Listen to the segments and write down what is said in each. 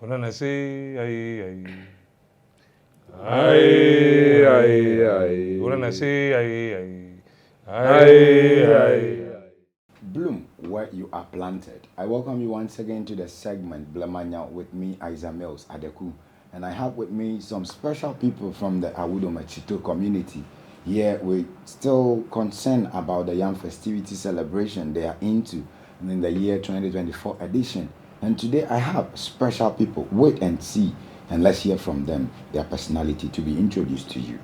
Onana se ayi ayi. Ayi ayi ayi. Onana se ayi ayi. Ayi ayi. Bloom where you are planted. I welcome you once again to the segment Blemanya with me, Isa Mills Adeku. And I have with me some special people from the Awudome Chito community. Here we still concerned about the Yam festivity celebration they are into in the year 2024 edition. And today I have special people. Wait and see, and let's hear from them, their personality to be introduced to you.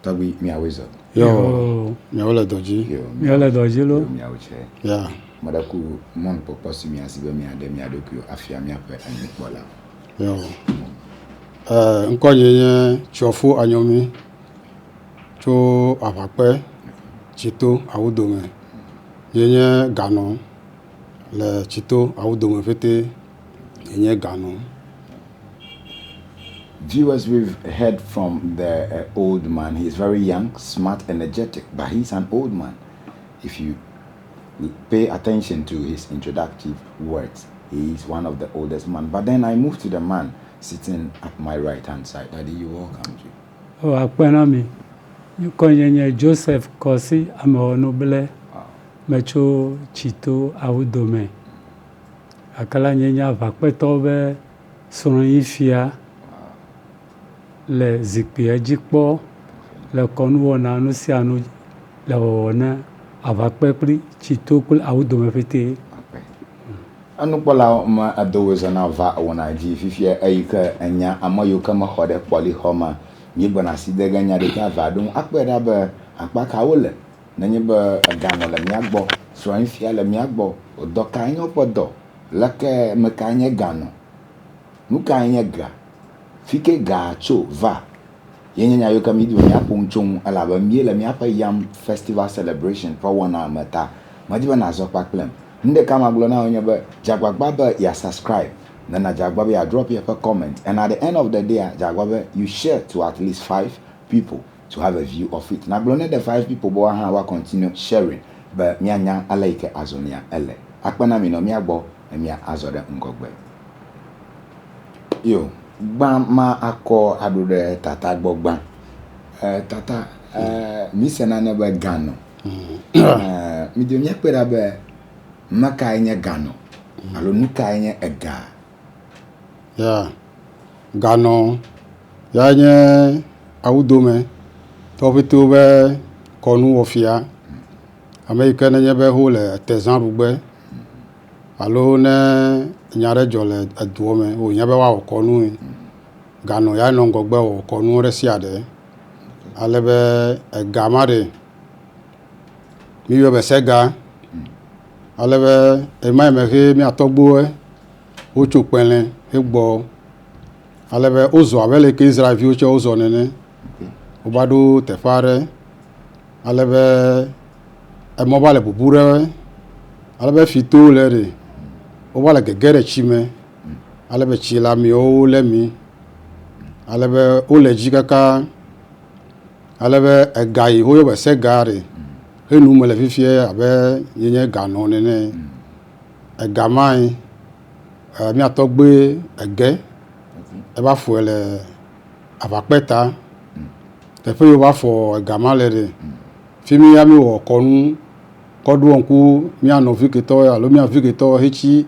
Togbi Miawezo. Yo, miawo le dɔ dzi. Yo, Míawo le dɔ dzi lo. Yo, Miawoche. Ya. Meɖe mɔnukpɔkpɔ si mia si be miaɖe mia ɖokuiwo afia míaƒe enyikpɔlawo. Yo. Eh, ŋkɔnye nye Tsɔfo Anyomi tso Aʋakpe, Tsito, Awudome. Nye nye ganɔ le Tsito, Awudome ƒete. Nye nye ganɔ. Viewers, we've heard from the old man. He's very young, smart, energetic, but he's an old man. If you pay attention to his introductory words, he is one of the oldest man. But then I move to the man sitting at my right hand side. Daddy, you welcome you. O akpe na mi. Ŋkɔnye nye Joseph Kɔsi Amewɔnuble. Metso Tsito Awudome. Gake la nye nye aʋakpetɔwo be srɔ̃nyifia le zikpuia dzi kpɔ le kɔnuwɔna nu sia nu le wɔwɔ na aʋakpe kple Tsito kple Awudome ƒete. Enukpɔlawo me edo wozɔna va wɔna dzi fifia eyi ke enya ame yiwo ke mexɔ ɖe kpɔlixɔ me míegbɔna asi de ge nya ɖeka eve aɖewo ŋu akpɔe ɖa be akpa kawo le nenye be eganɔ le mía gbɔ, srɔ̃nyifia le mía gbɔ, dɔ kae nye woƒe dɔ, leke me kae nye ganɔ, nu kae nye ga, fi ke ga tso va. Ye nye nya yiwo ke mídi be míaƒo nu tso ŋu elabe míele míaƒe Yam Festival Celebration ƒe wɔna me ta medi be nàzɔ kpakplem. Nu ɖeka magblɔ na wò nye be dze agbagba be yeasubscribe ne nàdze agbagba be yeadrop yeƒe comment and at the end of the day dze agbagba be you share to at least 5 people to have a view of it. Nagblɔ ne ɖe 5 people be woahã woa continue sharing be míanya ale yi ke azɔlia ele. Akpe na mi nɔ mía gbɔ ne mía azɔ ɖe ŋgɔgbe. Yo, gbã ma akɔ aɖo ɖe tata gbɔ gbã. Tata, mi se nane be ganɔ. Mi do míakpɔe ɖa be me kae nye ganɔ alo nu kae nye ega. Ya, ganɔ ya nye Awudome tɔwo ƒetewo be kɔnuwɔfia. Ame yi ke nenye be wole etezã ɖugbe alo ne nya ɖe dzɔ le edua me wònya be woawɔ kɔnu, ganɔ ya nɔ ŋgɔgbe wɔ kɔnu ɖe sia ɖe. Ale be ega ma ɖe míyɔe be sega. Ale be ema yi me he mía tɔgbuiwoe wotso kpɛlɛ hegbɔ. Ale be wozɔ abe leke Israelviwo tsɛ wozɔ nene. Wova ɖo teƒe aɖe. Ale be emɔ va le bubu ɖe wo. Ale be fi to le ɖe, wova le gege ɖe tsi me. Ale be tsi le amewo lé mi. Ale be wole dzi kaka. Ale be ega yi woyɔ be sega ɖe, henu me le fifia abe nye nye ganɔ nene. Ega mae, mía tɔgbui ege eva fɔe le aʋakpe ta. Teƒe yi wova fɔ ega ma le ɖe, fi mi ya mi wɔ kɔnu kɔ ɖo ŋku mía nɔvi ketɔwo alo mía vi ketɔwo hetsi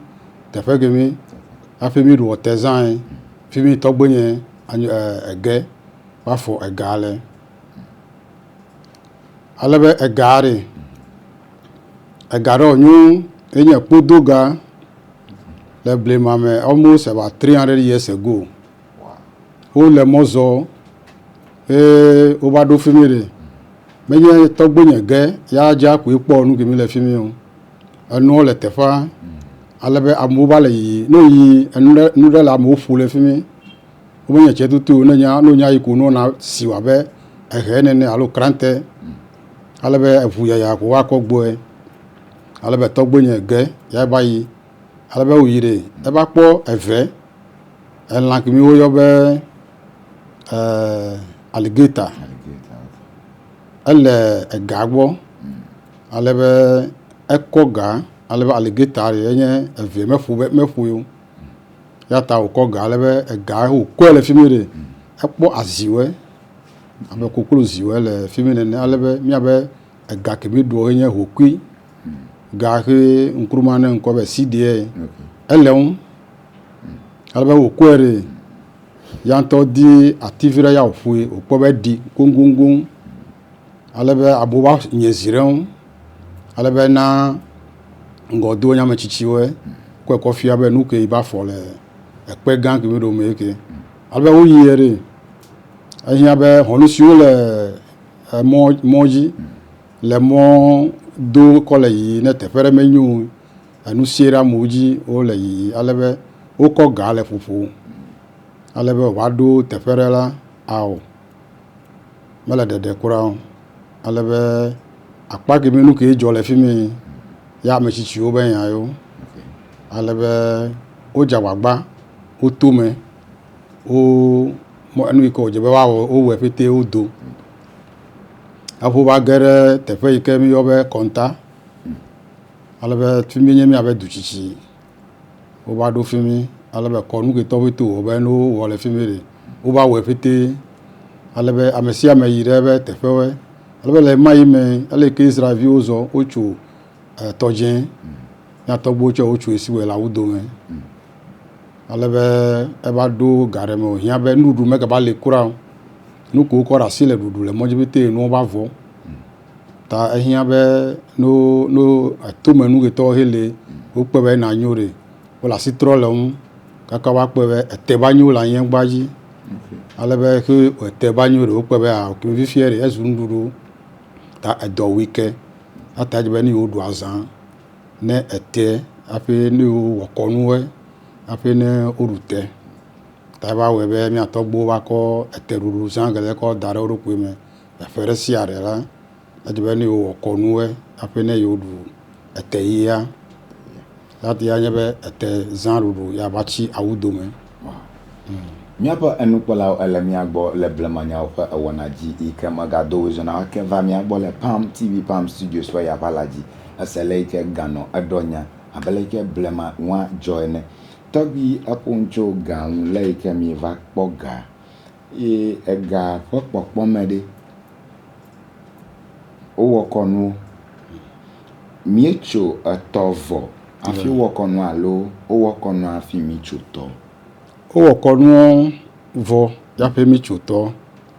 teƒe kemi hafi mi ɖu tezãe. Fi mi tɔgbuinye ege va fɔ ega le. Ale be ega ɖe, ega ɖe wònyo enye kpodoga le blema me almost about 300 years ago. Wole mɔ zɔ eye wova ɖo fi mi ɖe. Menye tɔgbuinye ge ya dza koe kpɔ nu kemi le fi mi o. Enuwo le teƒea ale be amewo va le yiyi. Ne woyi enu ɖe nu ɖe le amewo ƒo le fi mi. Womenye tse tutu o. Ne nya ne wonya yi ko ne wona si wɔ abe ehe nene alo krante. Ale be eʋu yaya ko woakɔ gbɔe. Ale be tɔgbuinye ge ya va yi. Ale be woyi ɖe eva kpɔ eve elã kemi woyɔ be alligator. Ele ega gbɔ. Ale be ekɔ ga ale be alligator ɖe enye eve meƒo be meƒoe o. Ya ta wòkɔ ga ale be ega wòkɔe le fi mi ɖe, ekpɔ aziwoe abe kokloziwoe le fi mi nene ale be míabe ega ke mi ɖuɔ nye hokui. Ga xe Nkrumah ne ŋkɔ be CDA ele ŋu. Ale be wòkɔe ɖe, ya ŋutɔ di ati vi ɖe ya wòƒoe wòkpɔ be eɖi goŋgoŋgoŋ. Ale be amewo va nye zi ɖe eŋu. Ale be na ŋgɔdo nye ame tsitsiwoe kɔe kɔ fia be nu ke yi va fɔ le ekpe gã ke mi ɖo me ke. Ale be woyie ɖe, ehiã be xɔnu siwo le emɔ mɔ dzi le mɔ do kɔ le yiyi ne teƒe ɖe menyo o, enu sie ɖe amewo dzi wole yiyi ale be wokɔ ga le ƒoƒo ale be wòva ɖo teƒe ɖe la, ao mele ɖeɖe kura o. Ale be akpa kemi nu ke dzɔ le fi mi ya ame tsitsiwo be nya yewo. Ale be wodze agbagba, woto me, wo enu yi ke wòdze be woawɔ wowɔe ƒete wodo. Hafi wova ge ɖe teƒe yi ke míeyɔ be kɔnta. Ale be fi mi nye míaƒe du tsitsi. Wova ɖo fi mi ale be kɔnu ke tɔwo ƒete wowɔ be ne wowɔ le fi mi ɖe, wova wɔe ƒete. Ale be ame sia ame yi ɖe eƒe teƒewoe. Ale be le ɣemaɣi me, ale yi ke Israelviwo zɔ wotso tɔdze, mía tɔgbuiwo tsɛ wotsoe si wɔe le awu dome. Ale be eva ɖo ga ɖe me wòhiã be nuɖuɖu megava li kura o. Nu ke wokɔ ɖe asi le ɖuɖu le mɔ dzi ƒete nuwo va vɔ. Ta ehiã be no no etomenu ke tɔwo hele wokpɔe be ena nyo ɖe, wole asi trɔ le eŋu kaka woava kpɔe be ete va nyo le anyigba dzi. Ale be ke ete va nyo ɖe wokpɔe be ao ke fifia ɖe ezu nuɖuɖu ta edɔ wui ke. Eya ta edze be ne yewoɖu azã ne ete hafi ne yewowɔ kɔnuwoe hafi ne woɖu te. Ta eva wɔe be mía tɔgbuiwo va kɔ eteɖuɖu zã geɖe kɔ da ɖe wo ɖokui me. Eƒe ɖe sia ɖe la, edze be ne yewowɔ kɔnuwoe hafi ne yewoɖu ete yia, ya nye be ete zã ɖuɖu ya va tsi awu dome. Míaƒe enukpɔlawo ele mía gbɔ le blemanyawo ƒe ewɔna dzi yi ke megado wòezɔ na woake va mía gbɔ le Palm TV, Palm Studios ƒe yaʋala dzi. Ese le yi ke ganɔ eɖɔ nya abe le yi ke blema nua dzɔ ene. Tɔgbui eƒo nu tso ga ŋu le yi ke míeva kpɔ ga ye ega ƒe kpɔkpɔme ɖe, wowɔ kɔnuwo. Míetso etɔ vɔ hafi wowɔ kɔnua alo wowɔ kɔnua hafi mítso tɔ? Wowɔ kɔnua vɔ hafi mítso tɔ.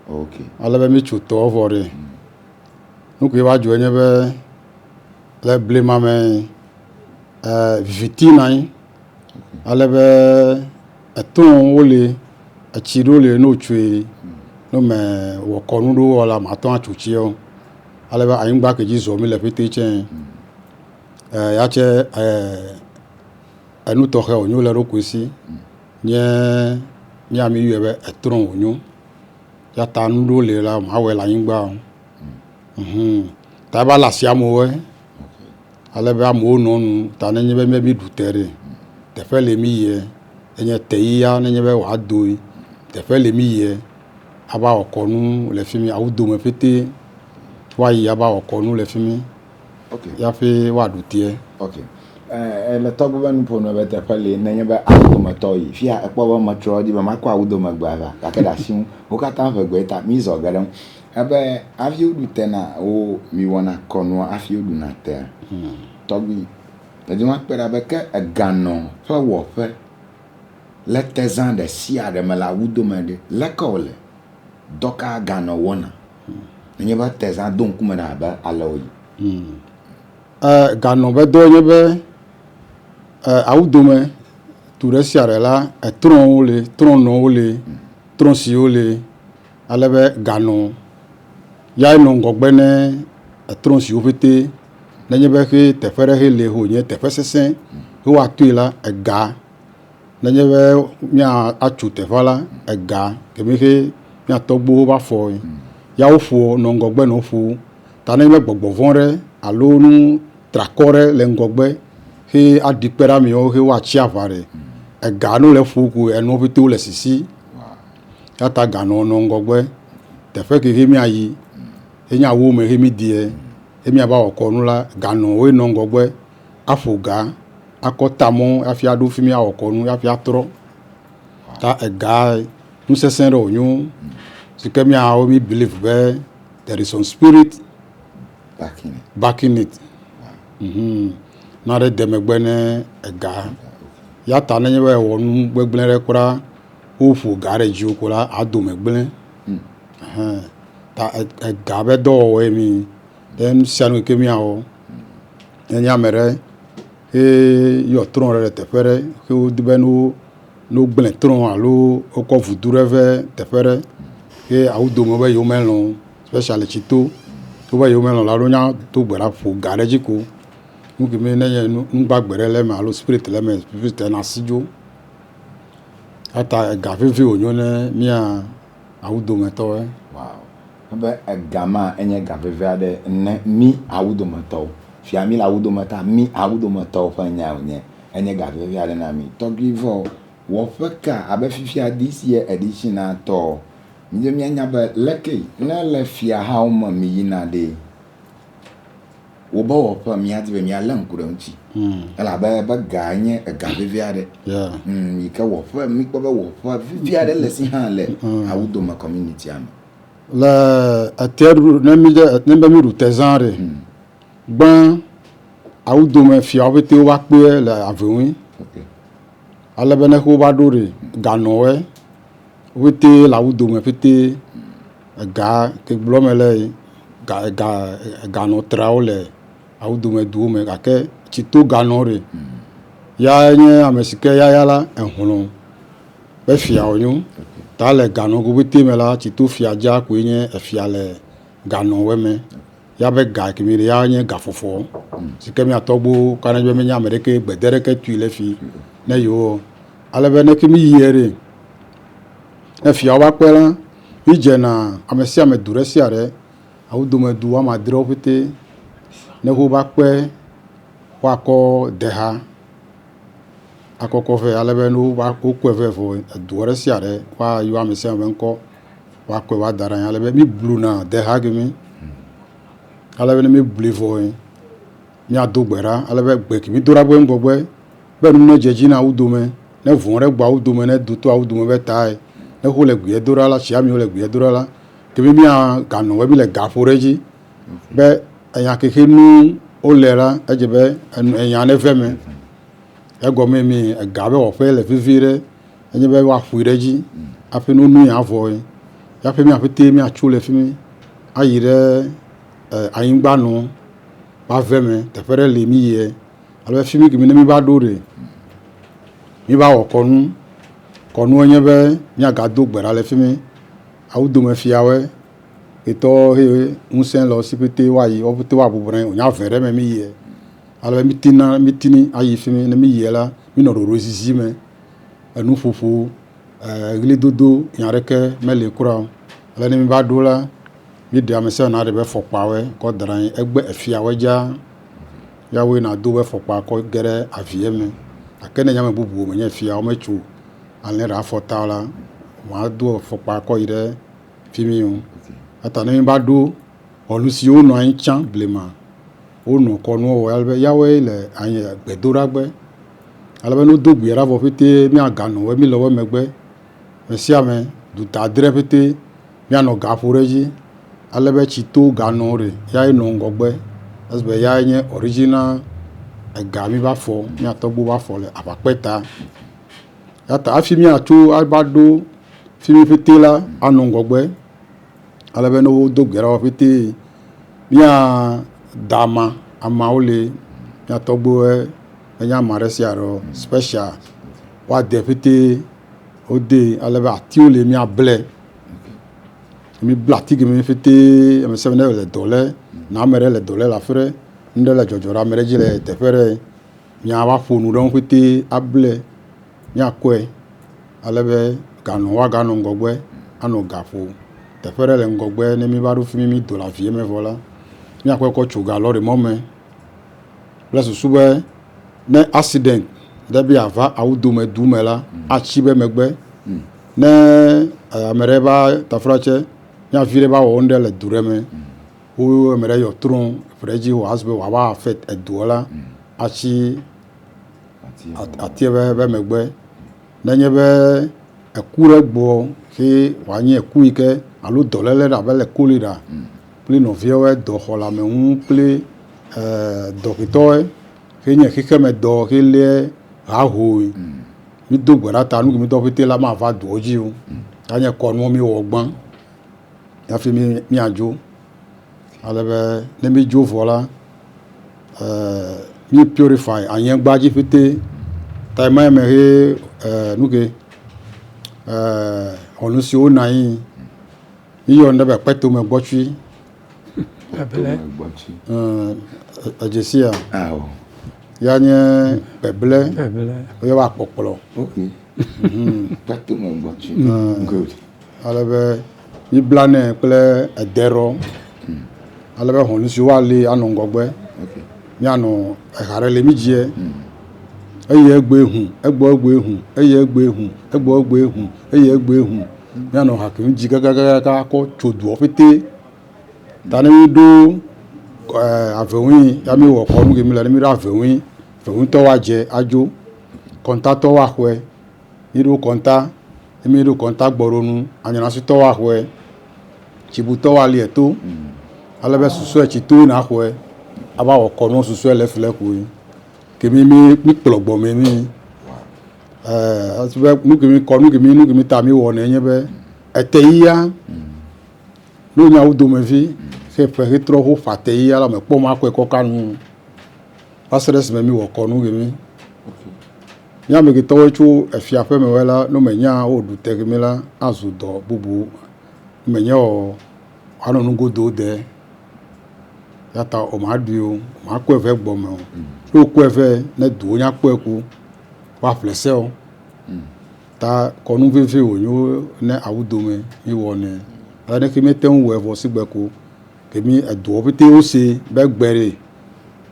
Ok. Ale be mítso tɔ vɔ ɖe, nu koe va dzɔe nye be le blema me viviti nɔ anyi ale be Etɔwo li, etsi ɖewo li ne wotsoe ne wome wɔ kɔnu ɖewo wɔ la, mate ŋu atso tsia o. Ale be anyigba ke dzi zɔm mí le ƒete tsɛ, ya tsɛ enu tɔxɛ wònyo le eɖokui si nye mía mi yɔe be etrɔ wònyo. Ya ta nu ɖewo li la mawɔe le anyigba o. Ta eva le asi amewoe. Ale be amewo nɔ nu ta nenye be míabe míɖu te ɖe, teƒe le mí yie, enye te yia nenye be wòadoe, teƒe le mí yie ava wɔ kɔnu le fi mi, awu dome ƒete woayi ava wɔ kɔnu le fi mi hafi woaɖu tea. Ok. Le tɔgbe be nuƒo nu be teƒe li nenye be awu dometɔ yi fia ekpɔ be metrɔ di be makɔ awu dome gbea va gake ɖe asi ŋu wo katã ʋegbe ta mí zɔ ge ɖe ŋu. Ebe hafi woɖu te na wo miwɔna kɔnua hafi woɖuna tea? Tɔgbui, medi makpɔe ɖa be ke eganɔ ƒe wɔƒe le tezã ɖe sia ɖe me le awu dome ɖe, leke wòle? Dɔ ka ganɔ wɔna? Nenye be tezã do ŋkume ɖe abe ale wòyi. Ganɔ be dɔe nye be awu dome tu ɖe sia ɖe la, etrɔ̃wo le, trɔ̃nɔwo le, trɔ̃siwo le. Ale be ganɔ yae nɔ ŋgɔgbe ne etrɔ̃ siwo ƒete. Nenye be xe teƒe ɖe xe li wònye teƒe sesẽ ye woatoe la, ega. Nenye be míatso teƒea la, ega kemi xe mía tɔgbuiwo va fɔ ya woƒo nɔ ŋgɔgbe nɔ ƒo. Ta nenye be gbɔgbɔ vɔ̃ ɖe alo nu triakɔ ɖe le ŋgɔgbe xe aɖi kpe ɖe amewo xe woatsi aʋa ɖe, ega ne wole ƒo ko enuwo ƒete wole sisi. Eya ta ganɔ nɔ ŋgɔgbe. Teƒe ke xe míayi, ye nye awu me xe mídie, ye míava wɔ kɔnu la, ganɔ woe nɔ ŋgɔgbe aƒo ga, akɔ ta mɔ hafi aɖo fi mi awɔ kɔnu hafi atrɔ. Ta ega nu sesẽ ɖe wònyo si ke míawo mí believe be there is some spirit Backing it. backing it. Naɖe de megbe ne ega. Ya ta nenye be ewɔ nu gbegblẽ ɖe kura, woƒo ga ɖe dziwò ko la, adome gblẽ. Ɛhɛn. Ta ega be dɔwɔwɔe mi. Ɖe nu sia nu yi ke míawɔ. Nenye ame ɖe ye yɔ trɔ ɖe le teƒe ɖe ke wodi be ne wo ne wogblẽ trɔ alo wokɔ vudu ɖe ve teƒe ɖe ye awu dome be yewomelɔ̃ o, especially tsito wobe yewomelɔ̃ la, wonya do gbe ɖa ƒo ga ɖe edzi ko. Nu ke mi nenye nu nugbagbe ɖe le eme alo spirit le eme, spirit na si dzo. Eya ta ega vevi wònyo ne mía awu dometɔwoe. Wow. Be ega ma enye ga vevi aɖe ne mí awu dometɔwo. Fia mí le awu dome ta mí awu dometɔwo ƒe nya wònye. Enye ga vevi aɖe na mí. Tɔgbui vɔ wɔƒe ka abe fifia this year edition a tɔ mídze míanya be leke ne le fiahawo me miyina ɖe wobe wɔƒe míadi be míalé ŋku ɖe eŋuti. Elabe be ga nye ega vevi aɖe. Yeah. Yi ke wɔƒe míkpɔ be wɔƒe vivi aɖe le si hã le awu dome community me. Le etea ɖuɖu ne mi ɖe ne be mi ɖu tezã ɖe gbã awu dome fiawo pete wova kpe le ave ŋui. Okay. Ale be ne wova ɖo ɖe ganɔwoe wo pete le awu dome pete ega ke gblɔ me le ga ga ganɔ trawo le awu dome duwo me gake tsito ganɔ ɖe ya nye ame si ke yaya la ehlɔ̃ be fia wònyo. Ta le ganɔ go pete me la tsito fia dza koe nye efia le ganɔwoe me. Ya be ga kemi ɖe ya nye gafɔfɔ si ke mía tɔgbuiwo kana be menye ame ɖeke gbede ɖeke tui le fi ne yewo. Ale be ne ke mi yie ɖe ne fiawo va kpe la, mi dzena ame sia ame du ɖe sia ɖe awu dome du woame adrewo pete ne wova kpe woakɔ deha akɔkɔ vɛ ale be ne wova wokɔe vɛ vɔ edua ɖe sia ɖe woayɔ ame sia ame ƒe ŋkɔ woakɔe va da ɖe anyi ale be mi bluna deha kemi ale be ne mi blui vɔ míado gbe ɖa ale be gbe ke mi do ɖa be ŋgɔgbe be nu ne dze dzi na awu dome ne vɔ̃ ɖe gbɔ awu dome ne do to awu dome be tae ne wo le gbea do ɖa la tsi ami wo le gbea do ɖa la kemi mía ganɔ be mi le ga ƒo ɖe edzi be enya ke xe nu wole la edze be enu enya ne ve me. Egɔme mi ega be wɔƒe le vevi ɖe enye be woaƒoe ɖe edzi hafi ne wonu ya vɔ hafi mía ƒete míatso le fi mi ayi ɖe anyigba nɔ ƒe ave me teƒe ɖe li mi yie ale be fi mi kemi ne mi va ɖo ɖe mi va wɔ kɔnu. Kɔnua nye be míagado gbe ɖa le fi mi. Awu dome fiawoe etɔwo he ŋusẽ le wo si pete woayi wo pete woabɔbɔ nɔ anyi wònye ave ɖe me mi yie. Ale be mítina mítini ayi fi mi. Ne mi yie la, minɔ ɖoɖoezizi me. Enuƒoƒo, eɣlidodo nya ɖeke meli kura o. Ale ne mi va ɖo la, míɖe ame sia ame naɖe be fɔkpawoe kɔ da ɖe anyi. Egbe efiawoe dzaa. Yawoe nado be fɔkpa kɔ ge ɖe avie me. Gake ne nye ame bubu menye fia wometso alẽ ɖe afɔta o la, mado fɔkpa kɔ yi ɖe fi mi o. Eya ne mi va ɖo xɔnu siwo nɔ anyi tsã blema, wonɔ kɔnuwo wɔm ale be yawoe le anyi gbedoɖagbe. Ale be ne wodo gbea ɖa vɔ ƒete míaganɔ wo mi le wo megbe. Me sia ame duta adre ƒete míanɔ ga ƒo ɖe edzi ale be tsi to ganɔ ɖe yae nɔ ŋgɔgbe. Esi be yae nye original ega mi va fɔ mía tɔgbuiwo va fɔ le aʋakpe ta. Eya ta hafi míatso ava ɖo fi mi ƒete la anɔ ŋgɔgbe ale be ne wodo gbe ɖa vɔ ƒete míada ama, ameawo li mía tɔgbuiwoe menye ame ɖe sia ɖe o special woade ƒete wodee ale be atiwo li míable. Míbla ati kemi ƒete ame sia ame ne le dɔ lé na ame ɖe le dɔ lé le afi ɖe, nu ɖe le dzɔdzɔ ɖe ame ɖe dzi le teƒe ɖe míava ƒo nu ɖe eŋu ƒete able míakɔe ale be ganɔ woaganɔ ŋgɔgbe anɔ ga ƒo. Teƒe ɖe le ŋgɔgbe ne míva ɖo fi mi mído le avie me vɔ la, míakɔe kɔ tso ga lɔɖi mɔ me kple susu be ne accident ɖe be yeava awu dome du me la, atsi be megbe. Ne ame ɖe va taflatse míavi ɖe va wɔ nu ɖe le du ɖe me, wo ame ɖe yɔ trɔ ƒo ɖe edzi wòazu be wòava affect edua la, atsi atia be megbe. Nenye be. Eku ɖe gbɔ xe wòanye eku yi ke alo dɔléle ɖe abe le kolera kple nɔviawoe, dɔxɔleameŋu kple dɔxetɔwoe xe nye xexeme dɔ xe léa hahoe. Mído gbe ɖa ta nu ke mídɔ ƒete la mava doa dzi o. Ya nye kɔnua míwɔ gbã hafi míadzo. Ale be ne mídzo vɔ la, mí purify anyigba dzi ƒete. Ta ema me he nu ke xɔnu siwo nɔ anyi míyɔ ŋɖe be kpetome gbɔtsui. Edze sia? Ya nye beble. Woyɔ be akpɔkplɔ. Ale be míblanɛ kple ederɔ. Ale be hɔnu si woali anɔ ŋgɔgbe. Míanɔ eha ɖe le mí dzie. Eye egbee hu, egbɔ egbee hu, eye egbee hu, egbɔ egbee hu, eye egbee hu. Míanɔ ha kem dzi kakakaka kɔ tso dua ƒete. Ta ne míɖo aveŋui ya míwɔ kɔnu ke míle ne míɖo aveŋui, aveŋuitɔwo adze adzo, kɔntatɔwo axɔe. Míɖo kɔnta, ne míɖo kɔnta gbɔ ɖo nu, anyinasitɔwo axɔe, tsibutɔwo ali eto. Ale be susɔe tsitowo naxɔe ava wɔ kɔnu susɔe le fi le koe. Ke mí mí míkplɔ gbɔme mí. Esi be nu ke mí kɔnu ke mí nu ke mí ta míwɔnɛ nye be ete yia. Ne wonya wo domevi xe ƒe hetrɔ ho ƒe ate yia la mekpɔ ma kɔe kɔ ka nu va se ɖe esime míwɔ kɔnu ke mí. Mía amegbetɔwoe tso efia ƒe me wɔe la, ne menya woɖu te ke mí la, azu dɔ bubu. Ne menye o, woanɔ nugodo de. Ya ta womaɖui o, womakɔe vɛ gbɔme o. Ne wokɔe vɛ, ne duwo nya kpɔe ko, woaƒle se o. Ta kɔnu vevi wònye ne awu dome míwɔnɛ. Ale ɖeke míete ŋu wɔe vɔ sigbe ko ke mí eduawo pɛtɛ wose be gbe ɖe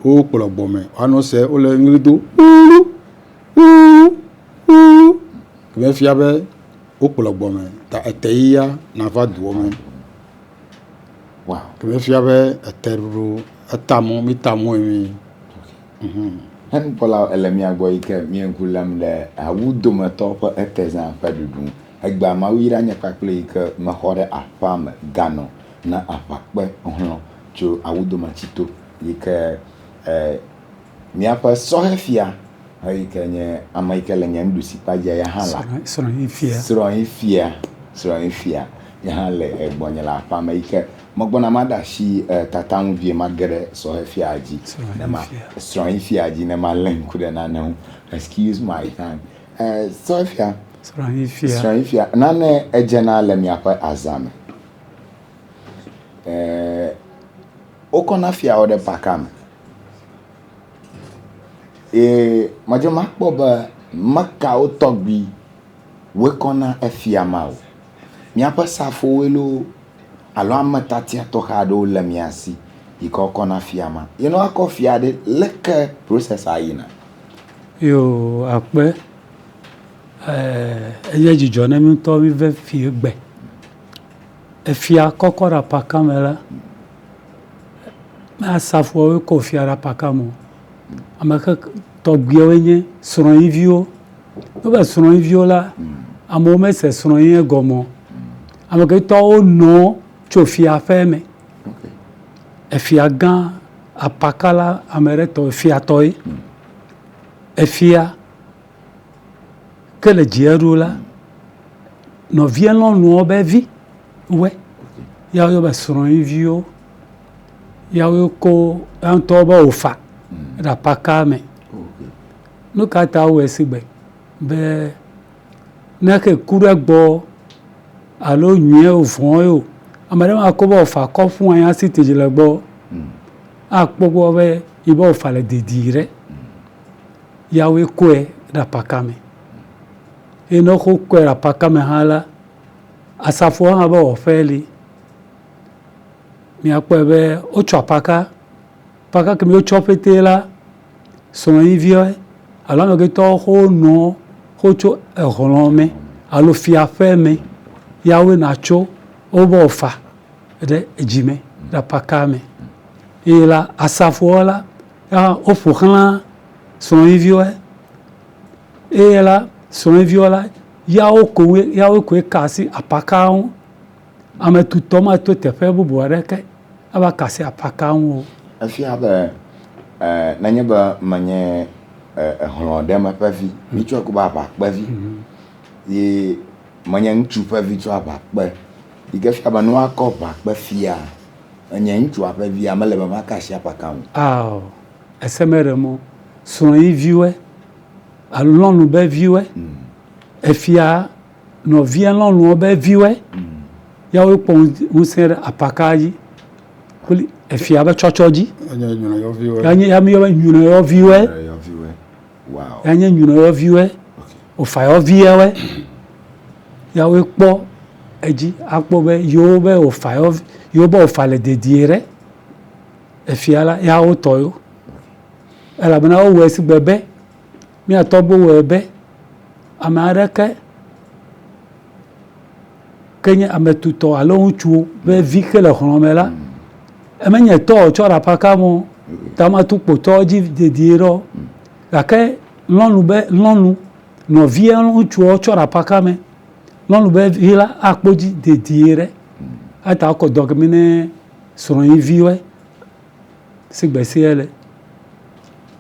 wokplɔ gbɔme woanɔ se wole ɣli do wulu wulu wulu ke mefia be wokplɔ gbɔme ta ete yia nava dua me. Ke mefia be ete ɖuɖu eta mɔ míta mɔe mi. Henukpɔlawo ele mía gbɔ yi ke mía ŋku lém ɖe awu dometɔ ƒe etezã ƒe ɖuɖu ŋu. Egbea Mawu yra nye kpakple yi ke mexɔ ɖe aƒea me ganɔ na aʋakpe hlɔ̃ tso awu dome tsito yi ke e míaƒe sɔhɛfia yi ke nye ame yi ke le nye nuɖusi kpa dzia ya hã la srɔ̃yifia srɔ̃yifia srɔ̃yifia ya hã le gbɔnye le aƒea me yi ke Megbɔna maɖe asi tata ŋu vie mage ɖe sɔhɛfia dzi ne ma srɔ̃yifia dzi ne malé ŋku ɖe nane ŋu. Excuse my time. Sɔhɛfia. Srɔ̃yifia. Srɔ̃yifia. Nane edzena le miaƒe azã me. Wokɔna fiawo ɖe paka me. Eye medze makpɔ be mekawo tɔgbi woe kɔna efia ma o. Miaƒe safowoe loo alo ame tiatia tɔxɛ aɖewo le mia si yi ke wokɔna fia ma. Ye ne woakɔ fia ɖe, leke process-a yina? Yoo, akpe. Enye dzidzɔ na mí ŋutɔ míve fi egbe. Efia kɔkɔ ɖe apaka me la, asafoawoe kɔ fia ɖe apaka me o. Ame ke tɔgbuiawoe nye srɔ̃viwo. Wobe srɔ̃viwo la, amewo mese srɔ̃nye gɔme o. Ame ke tɔwo nɔ tso fia ƒe me. Efia gã apakala ame ɖe tɔ efiatɔe. Efia ke le dzia ɖo la, nɔvia nyɔnuɔ be vi wɔe. Ya woyɔ be srɔ̃viwo. Ya wokɔ ya ŋutɔ be wofa ɖe apaka me. Nu ka ta wowɔe sigbe be ne ke ku ɖe egbɔ alo nyuie o vɔ̃e o, ame ɖe makɔ be wòfa akɔ ƒu anyi asi tedzi le egbɔ akpɔ gbɔ be yibe wòfa le dedie ɖe. Yawoe kɔe ɖe apaka me. Eye ne wokɔe ɖe apaka me hã la, asafoa hã be wɔƒe li. Miakpɔe be wotsɔ apaka, apaka kemi wotsɔ ƒete la, srɔ̃viwo alo amegbetɔwo xoxo nɔ wotso exlɔ̃ me alo fiaƒe me ya woe natso wobe wofa ɖe edzi me le apaka me. Eye la asafowo la ya woƒo xlã srɔ̃viwo eye la srɔ̃viwo la. Yawo koe, yawo koe ka asi apaka ŋu. Ame tutɔ mato teƒe bubu aɖeke ava ka asi apaka ŋu o. Efia be, e, nenye be menye e, ehlɔ̃ ɖe me ƒe vi, mitsɔe ko be aʋakpevi, ye menye ŋutsu ƒe vi tsɔ aʋakpe, yi ke fia be ne woakɔ ʋakpe fia, enye ŋutsua ƒe via, mele be maka asi apaka ŋu o. Ao, ese meɖe mɔ o. Srɔ̃yiviwoe alo lɔlũ be viwoe, efia nɔvia lɔlũɔ be viwoe, ya woe kpɔ ŋusẽ ɖe apaka dzi kple efia be tsɔtsɔ dzi. Ya nye ya mi yɔ be nyunɔyɔviwoe. Ya nye nyunɔyɔviwoe, ofayɔviwoe. Ya woe kpɔ edzi akpɔ be yewo be ofayɔvi yewo be ofa le dedie ɖe. Efia la ya wotɔ yo. Elabena wowɔe sigbe be mía tɔgbuiwo wɔe be ame aɖeke ke nye ame tutɔ alo ŋutsuwo ƒe vi ke le xlɔ̃ me la, emenye tɔ wòtsɔ ɖe aƒaka me o, ta matu kpo tɔ dzi dedie ɖe o. Gake lɔlũ be lɔlũ nɔvia ŋutsuwo tsɔ ɖe aƒaka me, lɔlũ be vi la akpɔ dzi dedie ɖe. Eta wokɔ dɔ kemi ne srɔ̃nyiviwoe. Sigbe sia le.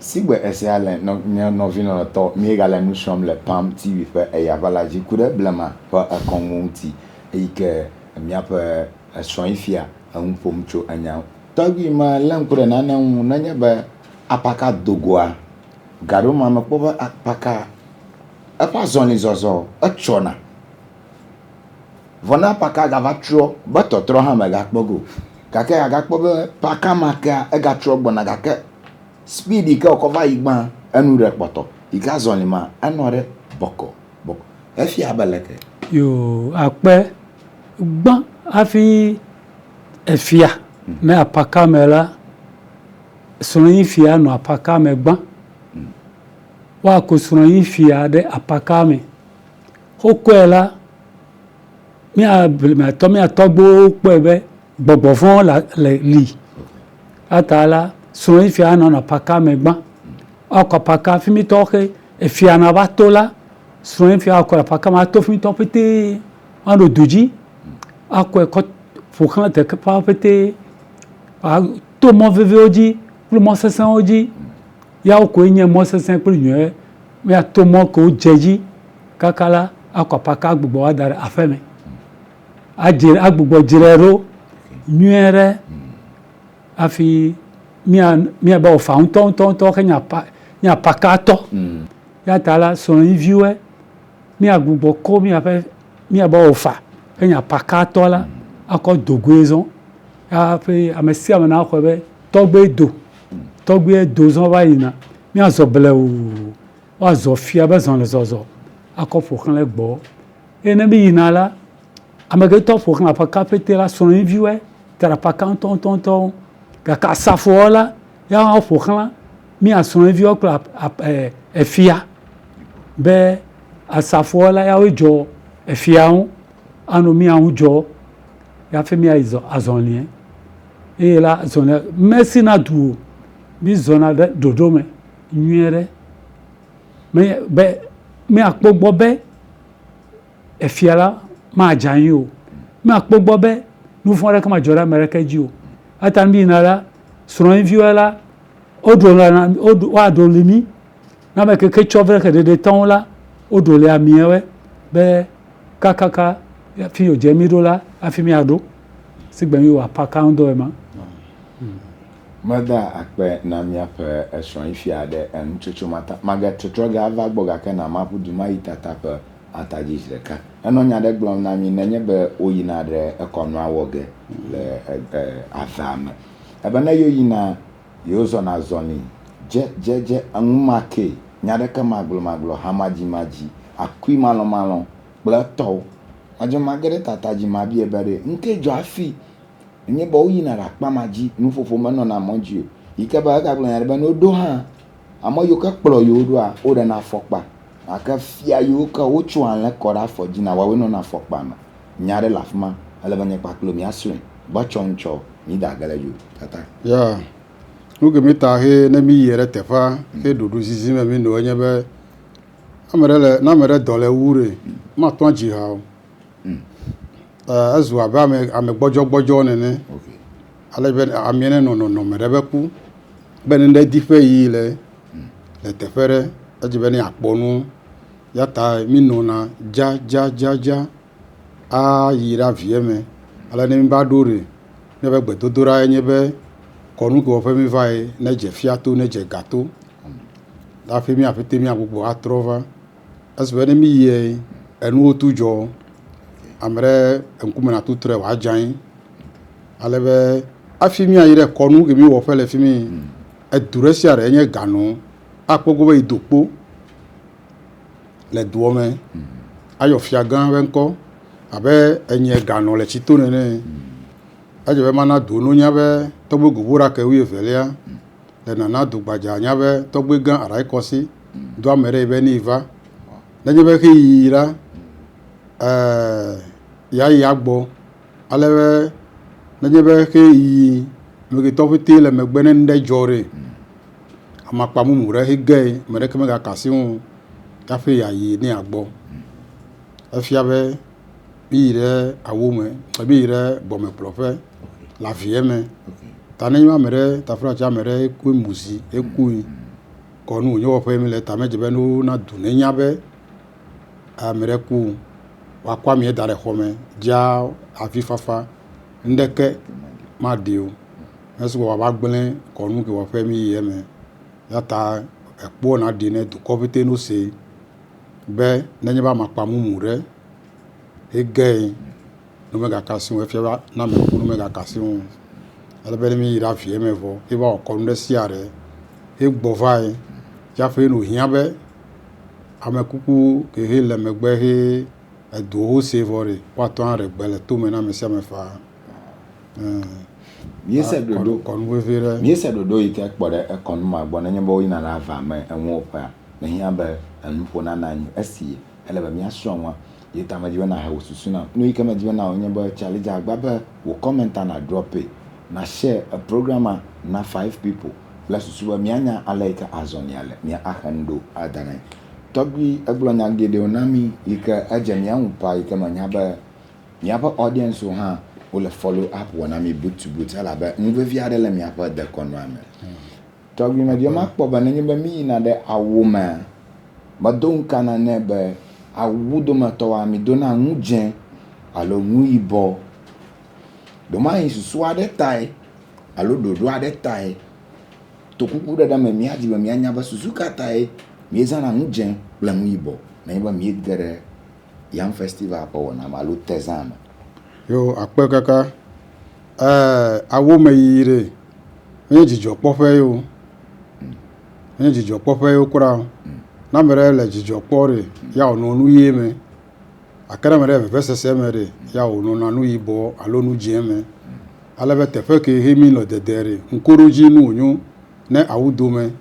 Sigbe esia le nɔ mía nɔvi lɔlɔ̃tɔ míegale nu srɔ̃m le Palm TV ƒe eyaʋala dzi ku ɖe blema ƒe ekɔnuwo ŋuti eyi ke míaƒe esrɔ̃yifia enu ƒom tso enya ŋu. Tɔgbui me lé ŋku ɖe nane ŋu nenye be apaka dogoa gaɖome mekpɔ be apaka eƒe azɔlizɔzɔ etsɔna. Vɔ ne apaka gava trɔ be tɔtrɔ hã mègakpɔ ge o. Gake àgakpɔ be paka ma kea egatrɔ gbɔna gake speed yi ke wòkɔ va yi gbã enu ɖe kpɔtɔ yi ke azɔli ma enɔ ɖe bɔkɔ bɔkɔ. Efia be leke? Yoo akpe gbã hafi efia ne apaka me la, srɔ̃nyi fia nɔ apaka me gbã. Woako srɔ̃nyi fia ɖe apaka me. Wokɔe la, mía blematɔ, mía tɔgbuiwo kpɔe be gbɔgbɔ vɔ̃ le le li. Eya la, srɔ̃ fia nɔna apaka me gbã. Woakɔ apaka fi mi tɔwo xe efia nava to la, srɔ̃ fia akɔ apaka me ato fi mi tɔwo ƒete woanɔ du dzi akɔe kɔ ƒoxlã teƒea ƒete to mɔ veviwo dzi kple mɔ sesẽwo dzi. Ya wo koe nye mɔ sesẽ kple nyuie. Míato mɔ kewo dze dzi kaka la akɔ apaka agbugbɔ va da ɖe aƒe me. Adze agbugbɔ dzrae ɖo nyuie ɖe hafi mía míabe wòfa ŋutɔŋutɔŋutɔ xe nye apa nye apakatɔ. Ya ta la srɔ̃viwoe míagbugbɔ kɔ míaƒe míabe wòfa xe nye apakatɔ la akɔ do goe zɔ hafi ame sia ame naxɔe be tɔgbui do. Tɔgbuie do zɔ va yina. Míazɔ blewuu, woazɔ fia be zɔlizɔzɔ akɔ ƒo xlã egbɔ. Eye ne míyina la, ame ke tɔ ƒo xlã aƒeka ƒete la, srɔ̃viwoe te ɖe aƒeka ŋutɔŋutɔŋutɔ. Gake asafoawo la, ya hã woƒo xlã mía srɔ̃viwo kple efia be asafoawo la, ya woe dzɔ efia ŋu anɔ mía ŋu dzɔ hafi míayi zɔ azɔlie. Eye la zɔlia mesina du o. Mízɔna ɖe ɖoɖo me nyuie ɖe. Menye be míakpɔ gbɔ be efia la madze anyi o. Míakpɔ gbɔ be nu vɔ̃ aɖeke madzɔ ɖe ame aɖeke dzi o. Eya ta míyina la, srɔ̃viwo la, woɖo na woaɖo li mí. Ne ame ke ke tsɔ va xeɖeɖe tɔwo la, woɖo li amiawoe be kakaka hafi wòdze mí ɖo la hafi míaɖo. Sigbe míwɔ apaka ŋudɔ ema. Meda akpe na míaƒe srɔ̃yifia ɖe enutsotso ma ta. Mage trɔtrɔ ge ava gbɔ gake na maƒu du mayi tata ƒe ata dzi zi ɖeka. Enɔ nya ɖe gblɔm na mí nenye be woyina ɖe ekɔnua wɔ ge le avea me. Ebe ne yewoyina, yewozɔna azɔli dze dze dze enumake, nya ɖeke magblɔmagblɔ, hamadzimadzi, akui malɔmalɔ kple etɔwo. Madze mage ɖe tata dzi mabia be ɖe ŋkee dzɔ hafi Nenye be woyina ɖe akpa ma dzi, nuƒoƒo menɔna mɔ dzi o. Yi ke be egagblɔ nya ɖe be ne woɖo hã, ame yiwo ke kplɔ yewo ɖoa, woɖena afɔkpa. Gake fia yiwo ke wotsɔ alẽ kɔ ɖe afɔ dzi na woawoe nɔna afɔkpa me. Nya aɖe le afi ma, ele be nye kpakple wò míasrɔ̃e be tsɔ ŋutsɔ mída ge ɖe edzi o. Tata. Ya, nu ke mi ta he ne mi yi ɖe teƒea he ɖoɖo zizi me mi nɔ enye be. Ame ɖe le, ne ame ɖe dɔ le wu ɖe, mate ŋu adzi ha o. Ezu abe ame, ame gbɔdzɔgbɔdzɔ nene. Ale be amea nenɔ nɔnɔme ɖe be ku be ne ɖe di ƒe ɣeyiɣi le le teƒe ɖe, edzi be ne yeakpɔ nu. Ya ta mí nɔna dzadzadzadza ayi ɖe avia me. Ale ne mí va ɖo ɖe, míaƒe gbedodoɖa ye nye be kɔnu ke wɔƒe mí va ye nedze fia to, nedze ga to. Hafi mía ƒete míagbugbɔ atrɔ va. Esi be ne mí yie, enuwo tu dzɔ. Ame ɖe ŋkume natutrɔe wòadze anyi. Ale be hafi míayi ɖe kɔnu ke míwɔƒe le fi mi, edu ɖe sia ɖe nye ganɔ akpɔ gbɔ be yi do kpo le doa me. Ayɔ fiagã ƒe ŋkɔ abe enye ganɔ le tsito nene. Edze be mana do nunya be tɔgbe goboɖake wuievelia le nana du gbadza nya be tɔgbe gã aɖayikɔsi do ame ɖe yi be ne yi va. Nenye be xe yi la, ɛɛ ya yi agbɔ. Ale be nenye be xe yi ame ƒete le megbe ne nuɖe dzɔ ɖe, amakpa mumu ɖe hege ame ɖeke megaka asi ŋu o hafi yeayi ne yeagbɔ. Efia be míyi ɖe awu me, míyi ɖe gbɔmekplɔƒe le avia me. Ta ne ame ɖe taflatse ame ɖe eku mu zi ekui kɔnu wònye wɔƒe mi le ta medze be ne wona du nenya be ame ɖe ku woakɔ amea da ɖe xɔ me dzaa avifafa ŋɖeke maɖi o. Esi wòava gblẽ kɔnu ke wɔƒe mi yi eme. Ya ta ekpoa naɖi ne dukɔ ƒete no se be nenye be amakpa mumu ɖe ege ne megaka asi ŋu efia be ne ame ku ne megaka asi ŋu o. Ale be ne míyi ɖe avia me vɔ ye va wɔ kɔnu ɖe sia ɖe ye gbɔ va yi tsaƒe ne wòhiã be amekuku ke he le megbe he eduwo se vɔ ɖe woate ŋu aɖe gbe le tome na ame sia ame faa. Míese ɖoɖo Kɔnu vevi ɖe. Míese ɖoɖo yi ke kpɔ ɖe ekɔnu ma gbɔ nenye be woyina ɖe ava me eŋuwo ƒea, mehiã be enuƒo nana anyi esi ele be míasrɔ̃ nua. Ye ta medi be nàhe wò susu nam. Nu yi ke medi be nawɔ nye be Charlie dze agbagba be wò comment-a na drop-e, na share e-programme na five people kple susu be míanya ale yi ke azɔlia le, mía axe nu ɖo ada ɖe anyi. Tɔgbui egblɔ nya geɖewo na mí yi ke edze mía ŋu paa yi ke menya be míaƒe audience-wo hã wole follow up wɔ na mí boot to boot elabe nu vevi aɖe le míaƒe dekɔnua me. Tɔgbui medi be makpɔ be nenye be míyina ɖe awu mea, medo ŋka nane be awu dometɔwoa mídona nu dzẽ alo nu yibɔ. Ɖewomahi susu aɖe tae alo ɖoɖo aɖe tae tokuku ɖe ɖe me míadi be míanya be susu ka tae míezãna nu dzẽ kple nu yibɔ nenye be míege ɖe Yam Festival ƒe wɔna me alo tezã me. Yo akpe kaka. Ɛɛ awu me yiyi ɖe menye dzidzɔkpɔƒe ye o. Menye dzidzɔkpɔƒe ye o kura o. Ne ame ɖe le dzidzɔ kpɔ ɖe ya wònɔ nu ʋie me. Gake ne ame ɖe le vevesese me ɖe ya wònɔna nu yibɔ alo nu dzẽ me. Ale be teƒe ke he mí nɔ dede ɖe ŋkuɖodzi nu wònyo ne awu dome.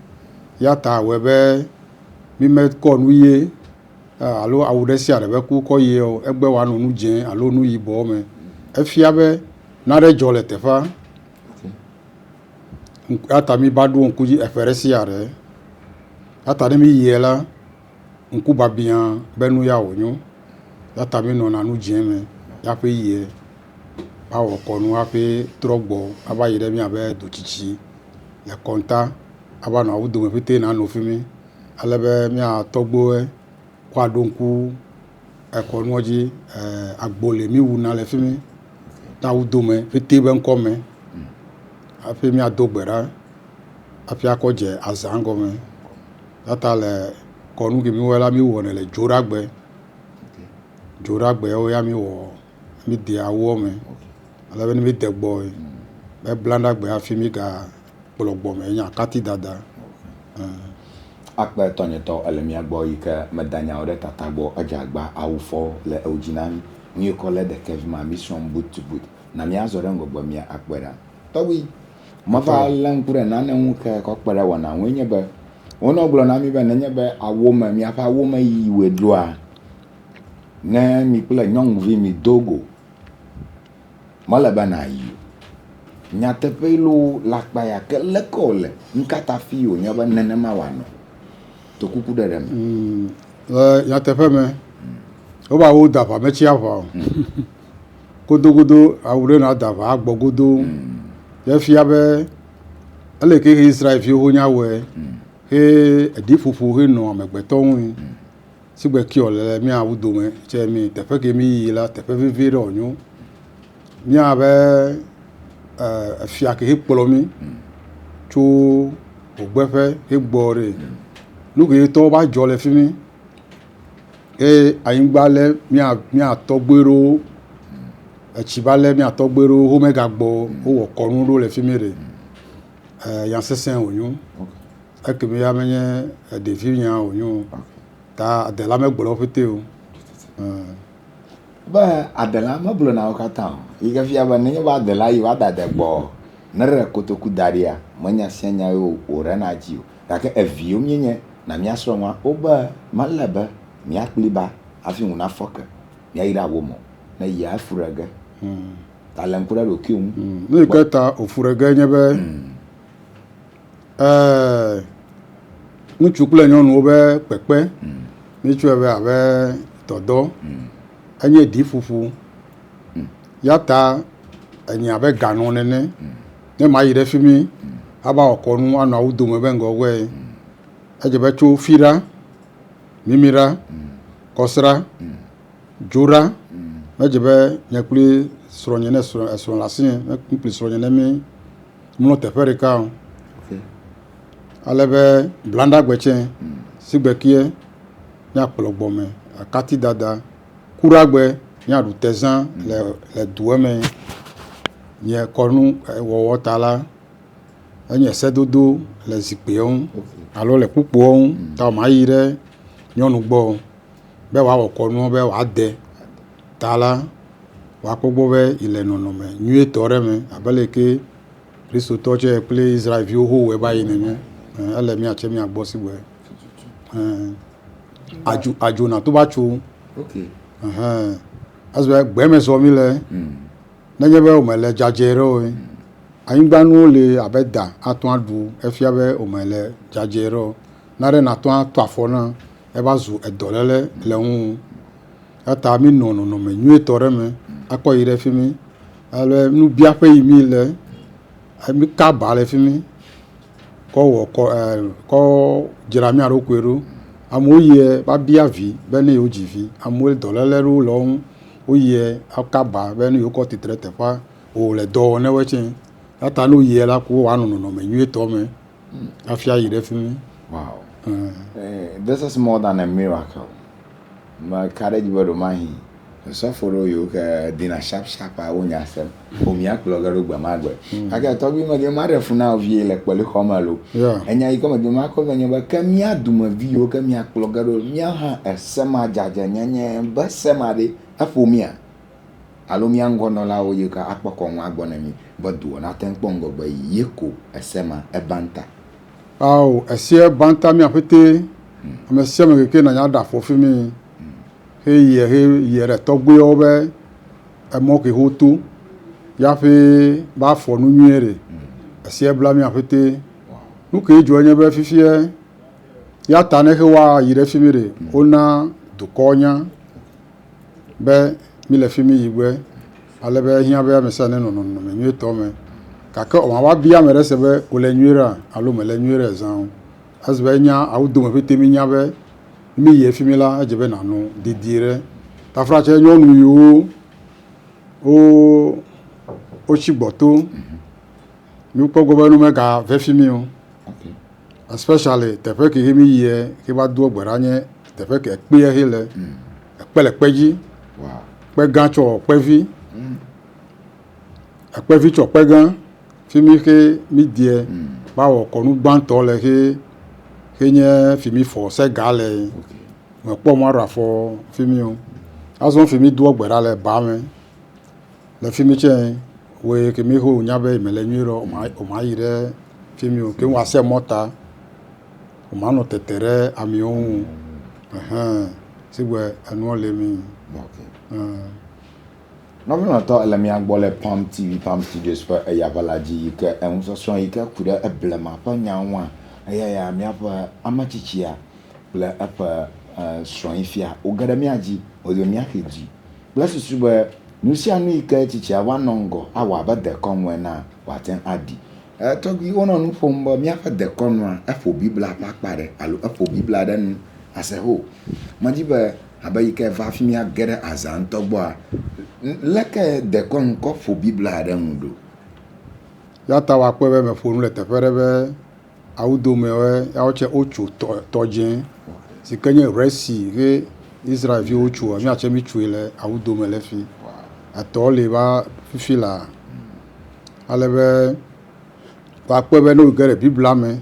Ya ta wɔe be mí mekɔ nu ʋie alo awu ɖe sia ɖe be ku kɔ yie o. Egbe wòanɔ nu dzẽ alo nu yibɔ me. Efia be naɖe dzɔ le teƒea. Ya ta mí va ɖo ŋku dzi eƒe ɖe sia ɖe. Ya ta ne mí yie la, ŋkubiabia be nu ya wònyo. Ya ta mí nɔna nu dzẽ me hafi yie va wɔ kɔnu hafi trɔ gbɔ ava yi ɖe míaƒe dutsitsi le kɔnta ava nɔ awu dome ƒete nanɔ fi mi. Ale be mía tɔgbuiwoe woaɖo ŋku ekɔnua dzi. Agbo li mí wuna le fi mi le awu dome ƒete be ŋkɔ me hafi míado gbe ɖa hafi akɔ dze azã gɔme. Ya ta le kɔnu ke mí wɔe la, mí wɔnɛ le dzoɖagbe. Dzoɖagbe ya mí wɔ, mí dea awuɔ me. Ale be ne mí de gbɔ be blaɖagbe hafi mí ga kplɔ gbɔme nye akati dada. Akpe tɔnyetɔ ele mía gbɔ yi ke meda nyawo ɖe tata gbɔ edze agba awu fɔ le ewu dzi na mí. Nu yi kɔ le ɖeke vi ma mí srɔ̃m boot to boot. Na míazɔ ɖe ŋgɔgbe mía akpɔe ɖa. Tɔgbui, meva lé ŋku ɖe nane ŋu ke kɔ kpe ɖe wɔna ŋue nye be wonɔ gblɔ na mí be nenye be awu me míaƒe awu me yiyi wɔe ɖoa, ne mi kple nyɔnuvi mi do go mele be nàyi o. Nyateƒee loo le akpa ya ke leke wòle? Nu ka ta fi wònye be nenema wòanɔ? Tokuku ɖe ɖe me. Le nyateƒe me, wobe awu da aʋa metsi aʋa o. Godogodo awu ɖe na da aʋa agbɔ godo. Ye fia be ele ke he Israelviwo ho nya wɔe. He eɖiƒoƒo he nɔ amegbetɔ ŋui. Sigbe kiɔ le mía awu dome tse mi teƒe ke mi yi la teƒe vevi ɖe wònyo. Mía be efia ke he kplɔ mi tso wògbeƒe he gbɔ ɖe. Nu ke tɔwo va dzɔ le fi mi eye anyigba lé mía mía tɔgbui ɖewo, etsi va lé mía tɔgbui ɖewo womegagbɔ o, wowɔ kɔnu ɖewo le fi mi ɖe. Nya sesẽ wònyo. Ekemi ya menye ɖevi nya wònyo o. Ta adela megblɔ wo ƒete o. Be adela megblɔ na wo katã o. Yi ke fia be nenye be adela yi va da ade gbɔ ne ɖe kotoku da ɖia, menya sia nya ye wòɖena dzi o. Gake eviwo míenye na míasrɔ̃ nua, wobe mele be míakpli ba hafi ŋu nafɔ ke míayi ɖe awo me o. Ne yia efu ɖe ge. Ta lé ŋku ɖe ɖokuiwò ŋu. Nu yi ke ta wòfu ɖe ge nye be ŋutsu kple nyɔnuwo be kpekpe, míetsɔe be abe dɔdɔ, enye ɖiƒoƒo. Ya ta enye abe ganɔ nene. Ne mayi ɖe fi mi ava wɔ kɔnu anɔ awu dome be ŋgɔgbe. Edze be tso fiɖa, mimiɖa, kɔsra, dzoɖa. Medze be nye kple srɔ̃nye ne srɔ̃ esrɔ̃ le asinye ne kple srɔ̃nye ne mi mlɔ teƒe ɖeka o. Ale be blanɖagbe tsɛ sigbe kie míakplɔ gbɔme akati dada. Kuɖagbe míaɖu tezã le le dua me. Nye kɔnu wɔwɔ ta la, enye sedodo le zikpuiwo ŋu alo le kpukpuiwo ŋu ta mayi ɖe nyɔnu gbɔ o be wòawɔ kɔnua be wòade ta la, wòakpɔ gbɔ be yi le nɔnɔme nyuietɔ ɖe me abe leke Kristotɔ tsɛ kple Israelviwo ho wɔe va yi nene. Ele mía tsɛ mía gbɔ sigbe. Adzo adzo na to va tso. Esi be gbe me zɔ mi le. Nenye be womele dzadzɛ ɖe o, anyigbanuwo le abe da ate ŋu aɖu efia be womele dzadzɛ ɖe o. Nane nàte ŋu ato afɔ na eva zu edɔléle le ŋuwò. Eya ta minɔ nɔnɔme nyuietɔ ɖe me akɔ yi ɖe fi mi. Ale nubiaƒe yi mi le, mika ba le fi mi kɔ wɔ kɔ kɔ dzra mía ɖokui ɖo. Amewo yie va bia vi be ne yewodzi vi. Amewo dɔléle ɖewo le wo ŋu. Woyie aka ba be ne yewokɔ tsitre ɖe teƒea wòle dɔ wɔm ne woe tsɛ. Eya ta ne woyie la ko woanɔ nɔnɔme nyuietɔ me hafi ayi ɖe fi mi. Wow. This is more than a miracle. Meka ɖe edzi be ɖewomahi osɔfo ɖewo yiwo ke dina sharp sharp a wonya sem. Wo mía kplɔ ge ɖo gbe ma gbe. Gake tɔgbui medi be maɖe fu na wò vie le kpelixɔ me lo. Enya yi ke medi be makɔ vɛ nye be ke mía dumevi yiwo ke mía kplɔ ge ɖo míawo hã ese ma dzadzɛnyenye be se ma ɖe eƒo mía alo mía ŋgɔnɔlawo yi ke akpɔ kɔnua gbɔ ne mí be dua nate ŋu kpɔ ŋgɔgbe yi ye ko ese ma eba ŋta. Ao, eseɛ banta mía ƒete, ame sia ame keke nanya ɖe afɔ fi mi heyie heyie ɖe tɔgbuiawo be emɔ ke woto ya ƒe ba fɔ nu nyuie ɖe. Eseɛ bla mía ƒete. Nu ke dzɔ nye be fifiɛ ya ta ne xe woayi ɖe fi mi ɖe, wona dukɔ nya be mi le fi mi yi gbe ale be ehiã be ame sia nenɔ nɔnɔme nyuietɔ me. Gake wòma va bia ame ɖe se be wòle nyuie ɖea alo mele nyuie ɖe zã o. Esi be enya awu dome ƒete mi nya be mi yie fi mi la edze be nànɔ dedie ɖe. Taflatse nyɔnu yiwo wo wotsi gbɔto míkpɔ gbɔ be nu megave fi mi o. Especially teƒe ke mi yie ke va doa gbe ɖa nye teƒe ke ekpeɛ he le. Ekpe le kpe dzi. Kpe gã tsɔ kpe vi. Ekpe vi tsɔ kpe gã. Fi mi xe mi die va wɔ kɔnu gbãtɔ le xe xe nye fi mi fɔ sega le. Mekpɔ mɔ aɖo afɔ fi mi o. Azɔ fi mi doa gbe ɖa le ba me. Le fi mi tsɛ woe ke mi ho nya be mele nyuie ɖe o ma yi ɖe fi mi o. Ke woase mɔ ta. O ma nɔ tete ɖe amewo ŋu. Ɛhɛn sigbe enuɔ le mi. Nɔvi lɔlɔ̃tɔ ele mía gbɔ le Palm TV, Palm Studios ƒe eyaʋala dzi yi ke enusɔsrɔ̃ yi ke ku ɖe eblema ƒe nyawo ŋua, eya ya míaƒe ame tsitsia kple eƒe srɔ̃yifia woge ɖe mía dzi, wòle míaxi dzi kple susu be nu sia nu yi ke tsitsia va nɔ ŋgɔ awɔ abe dekɔnu enea, wòate ŋu aɖi. Tɔgbui, wonɔ nu ƒom be míaƒe dekɔnua eƒo Biblia ƒe akpa ɖe alo eƒo Biblia ɖe nu as a whole. Medi be abe yi ke va hafi míage ɖe azã ŋutɔ gbɔa, leke dekɔnu kɔ ƒo Biblia ɖe nu ɖo? Ya ta woakpɔe be meƒo nu le teƒe ɖe be awudomewoe ya wotse wotso tɔ tɔdzẽ si ke nye Red Sea he Israelviwo tsoa míatse mítsoe le awudome le fi. Etɔ li va fifi laa. Ale be woakpɔe be ne woge ɖe Biblia me,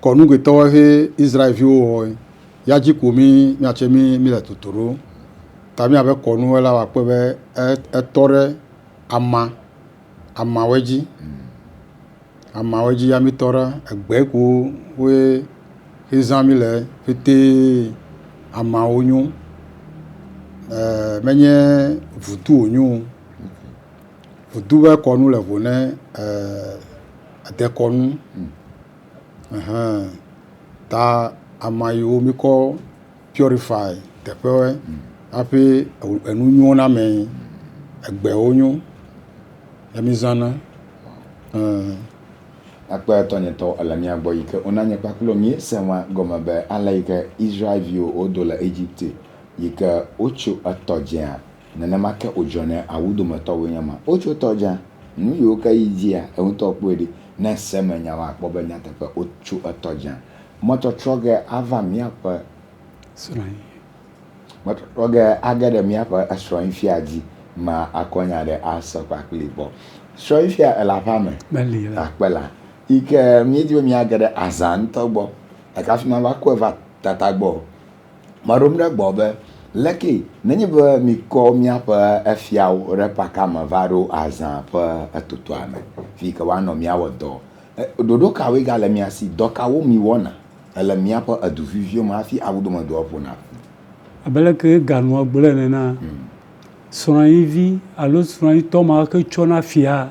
kɔnu getɔwo he Israelviwo wɔ ya dzi ko mí míatse mí míle toto ɖo. Ta míabe kɔnuwo la woakpɔe be etɔ ɖe ama amawoe dzi. Amawoe dzi ya mítɔ ɖe egbe ko woe hezã mí le ƒetee amawo nyo. Menye vutu wònyo o. Vutu ƒe kɔnu le vo ne dekɔnu. Ta ama yiwo míkɔ purify teƒewoe hafi enu nyo na ame, egbewo nyo ye mízãna. Akpe tɔnyetɔ ele mía gbɔ yi ke wona nye kpakple míese nua gɔme be ale yi ke Israelviwo wodo le Egipte yi ke wotso etɔ dzĩa, nenema ke wodzɔ ne awu dometɔwoe nye ma. Wotso tɔ dzĩa, nu yiwo ke yi dzia, eŋutɔ kpɔe ɖi. Ne ese me nya woakpɔ be nyateƒe wotso etɔ dzĩa. Mɔtɔtrɔ ge ava míaƒe Mɔtɔtrɔ ge age ɖe míaƒe esrɔ̃yifia dzi ma akɔ nya ɖe asɔ kpakpli gbɔ. Srɔ̃yifia ele aƒea me. Meli la. Akpe la. Yi ke míedi be míage ɖe azã ŋutɔ gbɔ. Gake hafi mava kɔe va tata gbɔ. Meɖom ɖe gbɔ be leke nenye be mikɔ míaƒe efiawo ɖe paka me va ɖo azã ƒe etotoa me fi ke woanɔ míawɔ dɔ. Ɖoɖo kawoe gale mía si? Dɔ kawo miwɔna le míaƒe edu viviwo me hafi awudomedɔa ƒona ƒu? Abe leke ganua gblɔe nenea, srɔ̃nyivi alo srɔ̃nyitɔ ma ke tsɔna fia,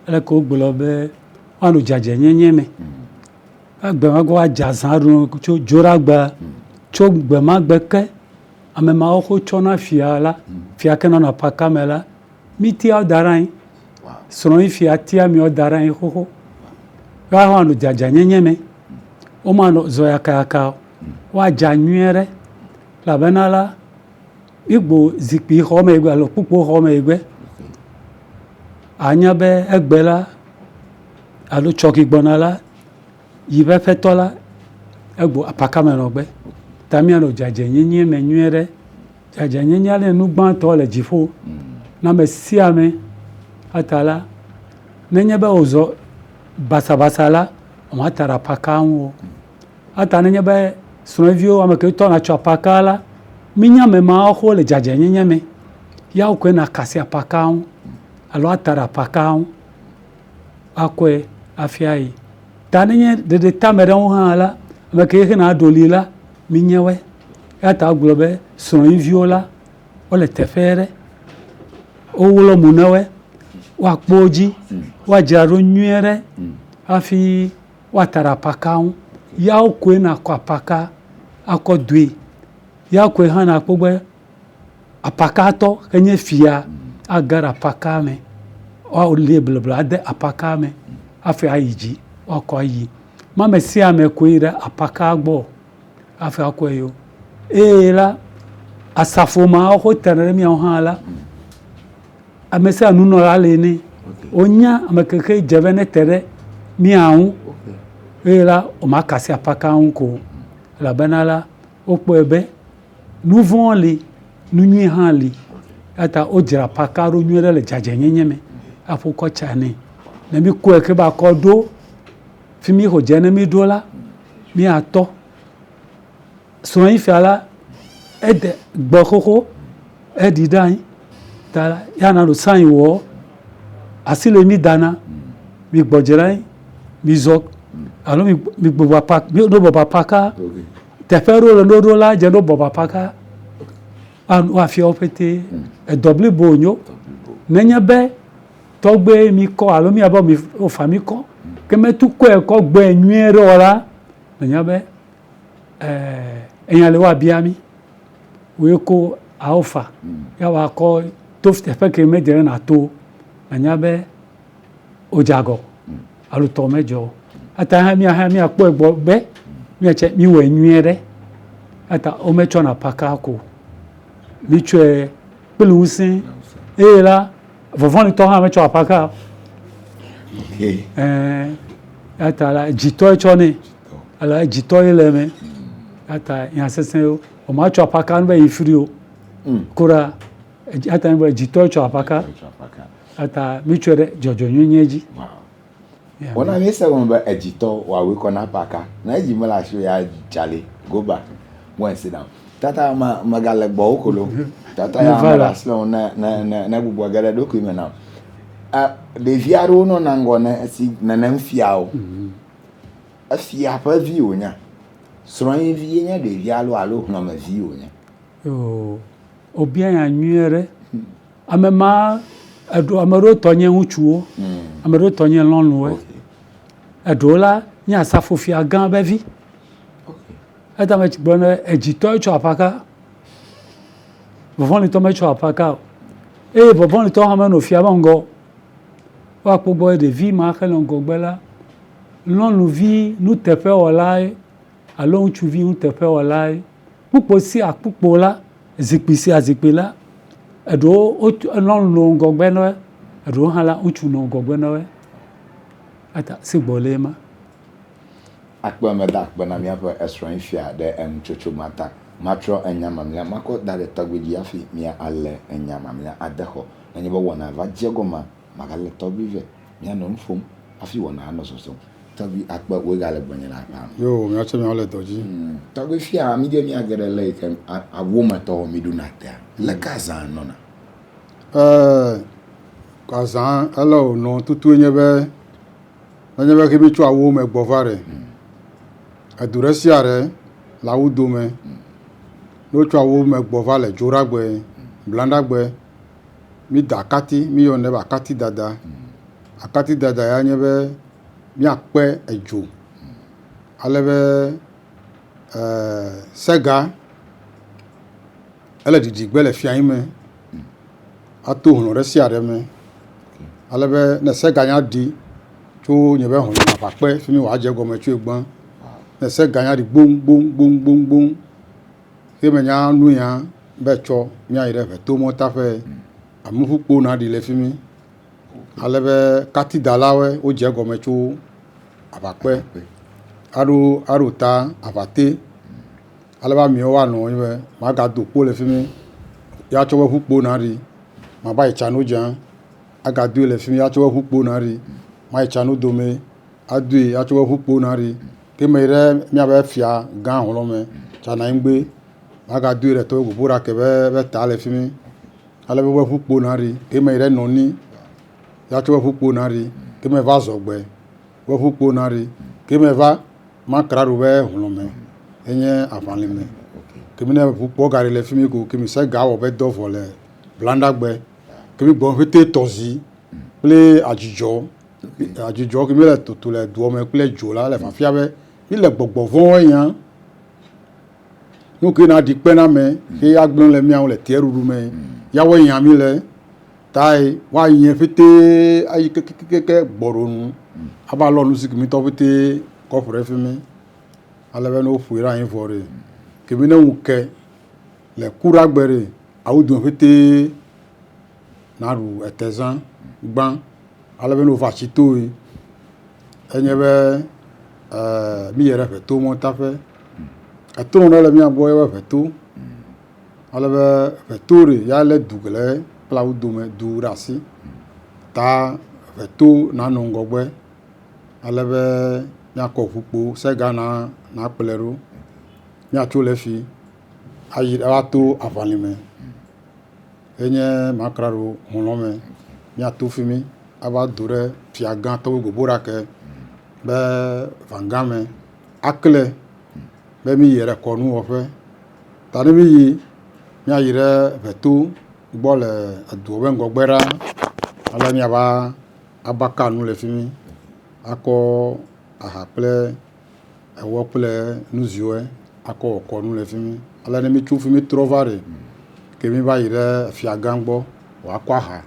eleke wogblɔ be woanɔ dzadzɛnyenye me. Gbe ma gbe woadze azã ɖu tso dzoɖagbe tso gbe ma gbe ke ame mawo ke wotsɔna fia la, fia ke nɔna paka me la, mítia wo da ɖe anyi. Srɔ̃nyi fia tia miawo da ɖe anyi xoxo. Woawo hã nɔ dzadzanyenye me. Womanɔ zɔ yakayaka o. Woadza nyuie ɖe elabena la, mígbo zikpui xɔ me alo kpukpo xɔ me gbe. Anya be egbe la alo tsɔki gbɔna la, yi ƒe ƒetɔ la, egbo apaka me nɔ gbe. Ta míanɔ dzadzɛnyenye me nyuie ɖe. Dzadzɛnyenye nye nu gbãtɔ le dziƒo na ame sia ame. Eta la, nenye be wòzɔ basabasa la, womate ɖe apaka ŋu o. Eta nenye be srɔ̃viwo ame kewo tɔna tso apaka la, mínya ame mawo xoxo le dzadzɛnyenye me. Ya wokoe na kasi apaka ŋu alo ate ɖe apaka ŋu akɔe hafi ayi. Ta nenye ɖeɖe te ame ɖe ŋu hã la, ame ke hena ɖoli la, mínya woe. Eya ta wogblɔ be srɔ̃viwo la, wole teƒe ɖe. Wowlɔ mo na woe, woakpɔ wo dzi, woadzra ɖo nyuie ɖe hafi woate ɖe apaka ŋu. Yawo koe nakɔ apaka akɔ doe. Ya koe hã nakpɔ be apakatɔ henye fia age ɖe apaka me. Woalie blebla ade apaka me hafi ayi dzi woakɔ ayi. Me ame sia ame koe yi ɖe apaka gbɔ o hafi akɔe yi o. Eye la asafo ma woxɔ tena ɖe míawo hã la, ame sia nunɔla li nɛ. Wonya ame ke xe dze be nete ɖe mía ŋu eye la womaka asi apaka ŋu ko o elabena la wokpɔe be Nu vɔ̃ li, nu nyui hã li. Eya ta wodzra apaka ɖo nyuie ɖe le dzadzɛnyenye me hafi wokɔ tsanɛ. Ne míkɔe ke va kɔ ɖo fi mi wodze ne míɖo la, míatɔ. Srɔ̃yifia la, ede gbɔ xoxo, eɖi ɖe anyi ta ya nanɔ saŋ wɔ. Asi le mí dana, migbɔ dzi ɖe anyi, mizɔ alo migbɔ apa, ne bɔbɔ apaka. Teƒe ɖewo le ɖoɖo la dze ɖo bɔbɔ apaka woafia wo ƒete. Edɔ blibo wònyo. Nenye be tɔgbe mi kɔ alo miabe mi wofa mi kɔ ke metu kɔe kɔ gbɔe nyuie ɖe o la, menya be. Enya le woabia mí. Woe ko alpha ya woakɔ to teƒe ke medze be nàto o. Nànya be wodze agɔ alo tɔ medzɔ o. Eta hã mía hã míakpɔe gbɔ be míatse míwɔe nyuie ɖe. Eta wometsɔna paka ko o. Mítsɔe kple ŋusẽ eye la vɔvɔlitɔ hã metsɔ apaka o. Ɛɛ eta la dzitɔe tsɔnɛ. Alo dzitɔ ye le eme. Eta nya sesẽ wo. Womatsɔ apaka nu be yi fri o. Kura eta be dzitɔe tsɔ apaka. Eta mítsɔe ɖe dzɔdzɔnyenye dzi. Wona míese gɔme be edzitɔ woawoe kɔ na apaka. Ne edzi mele asi o ya dzali go back go and sit down. Tata me megale gbɔwò ko lo. Tata ya meɖe asi le ŋu ne ne ne ne gbugbɔ ge ɖe ɖokui me nam. Ɖevi aɖewo nɔna ŋgɔ ne esi nenem fiawo. Efia ƒe vi wònye. Srɔ̃e vi ye nye ɖevia loo alo hlɔ̃me vi wònye? Oo, wobia nya nyuie ɖe. Ame ma, eɖo, ame ɖewo tɔ nye ŋutsuwo, ame ɖewo tɔ nye lɔlũwoe. Eɖewo la nye asafofia gã be vi. Eta me gblɔ ne edzitɔe tsɔ aƒaka, vɔvɔlitɔ metsɔ aƒaka o. Eye vɔvɔlitɔ hã menɔ fia be ŋgɔ o. Woakpɔ gbɔ be ɖevi ma xe le ŋgɔgbe la, nyɔnuvi nuteƒewɔlae alo ŋutsuvi nuteƒewɔlae. Kpukpo sia kpukpo la, zikpui sia zikpui la, eɖewo wotu nyɔnu nɔ ŋgɔgbe na wo, eɖewo hã la ŋutsu nɔ ŋgɔgbe na wo. Eta si gbɔ le ema. Akpe meda akpe na míaƒe esrɔ̃e fia ɖe enutsotso ma ta. Matrɔ enya mamlɛa makɔ da ɖe tɔgbui dzi hafi mía alé enya mamlɛa ade xɔ. Nenye be wɔna va dze egɔmea, magalé tɔgbui vɛ. Míanɔ nu ƒom hafi wɔna anɔ zɔzɔm. Tɔgbui akpe wòe gale gbɔnye le aƒea me. Yoo, míatsɛ míawo le dɔ dzi. Tɔgbui fia, mídi be míage ɖe le yi ke awu me tɔwo míɖuna tea, leke azã nɔna? Ɛɛ, azã ele wònɔ tutue nye be, nenye be ke mítso awuwo me gbɔ va ɖe, edu ɖe sia ɖe le awu dome. Ne wotso awuwo me gbɔ va le Dzoɖagbe, Blaɖagbe, mída akati, míyɔnɛ be akatidada. Akatidada ya nye be míakpe edzo ale be sega ele ɖiɖigbe le fia me ato hlɔ̃ ɖe sia ɖe me. Ale be ne sega nya ɖi tso nye be hlɔ̃ ava kpe fi mi wòadze egɔme tsoe gbã. Ne sega nya ɖi gboŋgboŋgboŋgboŋ ye menya nu ya be tsɔ míayi ɖe ʋetomɔtaƒe ameƒukpo naɖi le fi mi. Ale be katidalawoe wodze egɔme tso aʋakpe aɖo aɖo ta aʋate. Ale be amewo woanɔ anyi be magado kpo le fi mi ya tsɔ be ƒukpo naɖi. Mava yi tsanodza agadoe le fi mi atsɔ be ƒukpo naɖi. Mayi tsanodome adoe atsɔ be ƒukpo naɖi. Ke meyi ɖe míaƒe fia gã hlɔ̃ me tsananyigbe magadoe ɖe to goboɖake be ta le fi mi. Ale be woƒe ƒukpo naɖi. Ke me yi ɖe nɔni, ya tsɔ woƒe ƒukpo naɖi. Ke me va zɔgbe, woƒe ƒukpo naɖi. Ke me va makraɖo be hlɔ̃me enye aʋalime. Ke mi ne ƒukpoa gaɖi le fi mi ko, ke mi se ga wɔ be dɔ vɔ le Blandagbe. Ke mi gbɔ ƒete tɔzi kple adzidzɔ. Adzidzɔ ke mi le toto le doa me kple dzo la le fafia be mi le gbɔgbɔ vɔ̃wo nya. Nu ke na ɖi kpe na ame xe agblẽ le mía ŋu le teɖuɖu me. Ya woe nya mí le. Tae woanye ƒete ayi kekekeke gbɔɖo nu. Ava lɔ nu si ke mítɔ ƒete kɔ ƒo ɖe fi mi. Ale be ne woƒoe ɖe anyi vɔ ɖe, ke mi ne ŋu ke le kuɖagbe ɖe, awu dome ƒete naɖu etezã gbã. Ale be ne wova tsi toe, enye be míyi ɖe ʋeto mɔtaƒe. Eto ɖe le mía gbɔ woyɔna be ʋeto. Ale be ʋeto ɖe ya lé du le kple awu dome du ɖe asi. Ta ʋeto nanɔ ŋgɔgbe ale be míakɔ ʋukpo sega na nakplɔe ɖo. Míatso le fi ayi ava to aʋalime. Enye makraɖo hlɔ̃ me. Míato fi mi ava do ɖe fiagã tɔwo goboɖake be vanga me akle be míyi ɖe kɔnuwɔƒe. Ta ne míyi, míayi ɖe ʋeto gbɔ le eduɔ be ŋgɔgbe ɖaa ale míava aba ka nu le fi mi akɔ aha kple ewɔ kple nuziwoe. akɔ wɔ kɔnu le fi mi. Ale ne míetso fi mi trɔ va ɖe, ke míva yi ɖe fiagã gbɔ wòakɔ aha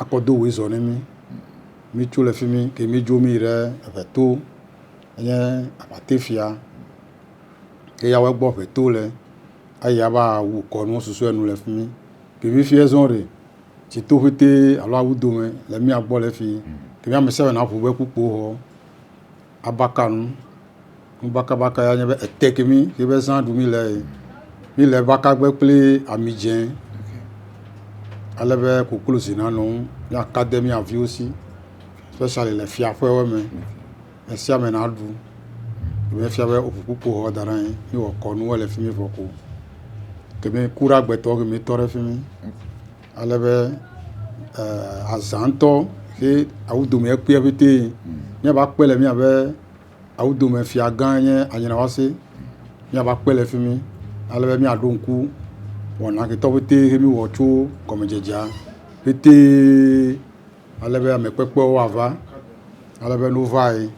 akɔ do wòezɔ ne mí. Míetso le fi mi ke míedzo míyi ɖe Eʋeto, enye aʋatefia. Eya wo egbɔ Ʋeto le. Eya va wu kɔnu susɔe nu le fi mi. Ke fifia zɔ ɖe, tsito ƒete alo awu dome le mía gbɔ le fi. Ke mía ame sia ame naƒo be kpukpo xɔ abaka nu. Nubakabaka ya nye be ete ke mí ke be zã ɖu mí le ye. Mí le baka gbe kple ami dzẽ ale be koklozi nanɔ ŋu. Míaka de mía viwo si especially le fiaƒewo me. Ame sia ame naɖu. Ke mefia be woƒo kpukpo xɔ da ɖe anyi. Míwɔ kɔnuwo le fi mi vɔ ko. Ke mi ku ɖe agbetɔwo ke mi tɔ ɖe fi mi. Ale be azã ŋutɔ he awu dome ekpea ƒete. Míava kpe le míabe awu dome fia gã nye Anyinawase. Míava kpe le fi mi ale be míaɖo ŋku wɔna ke tɔ ƒete he míwɔ tso gɔmedzedzea ƒete. Ale be ame kpekpewo woava, ale be ne wovae,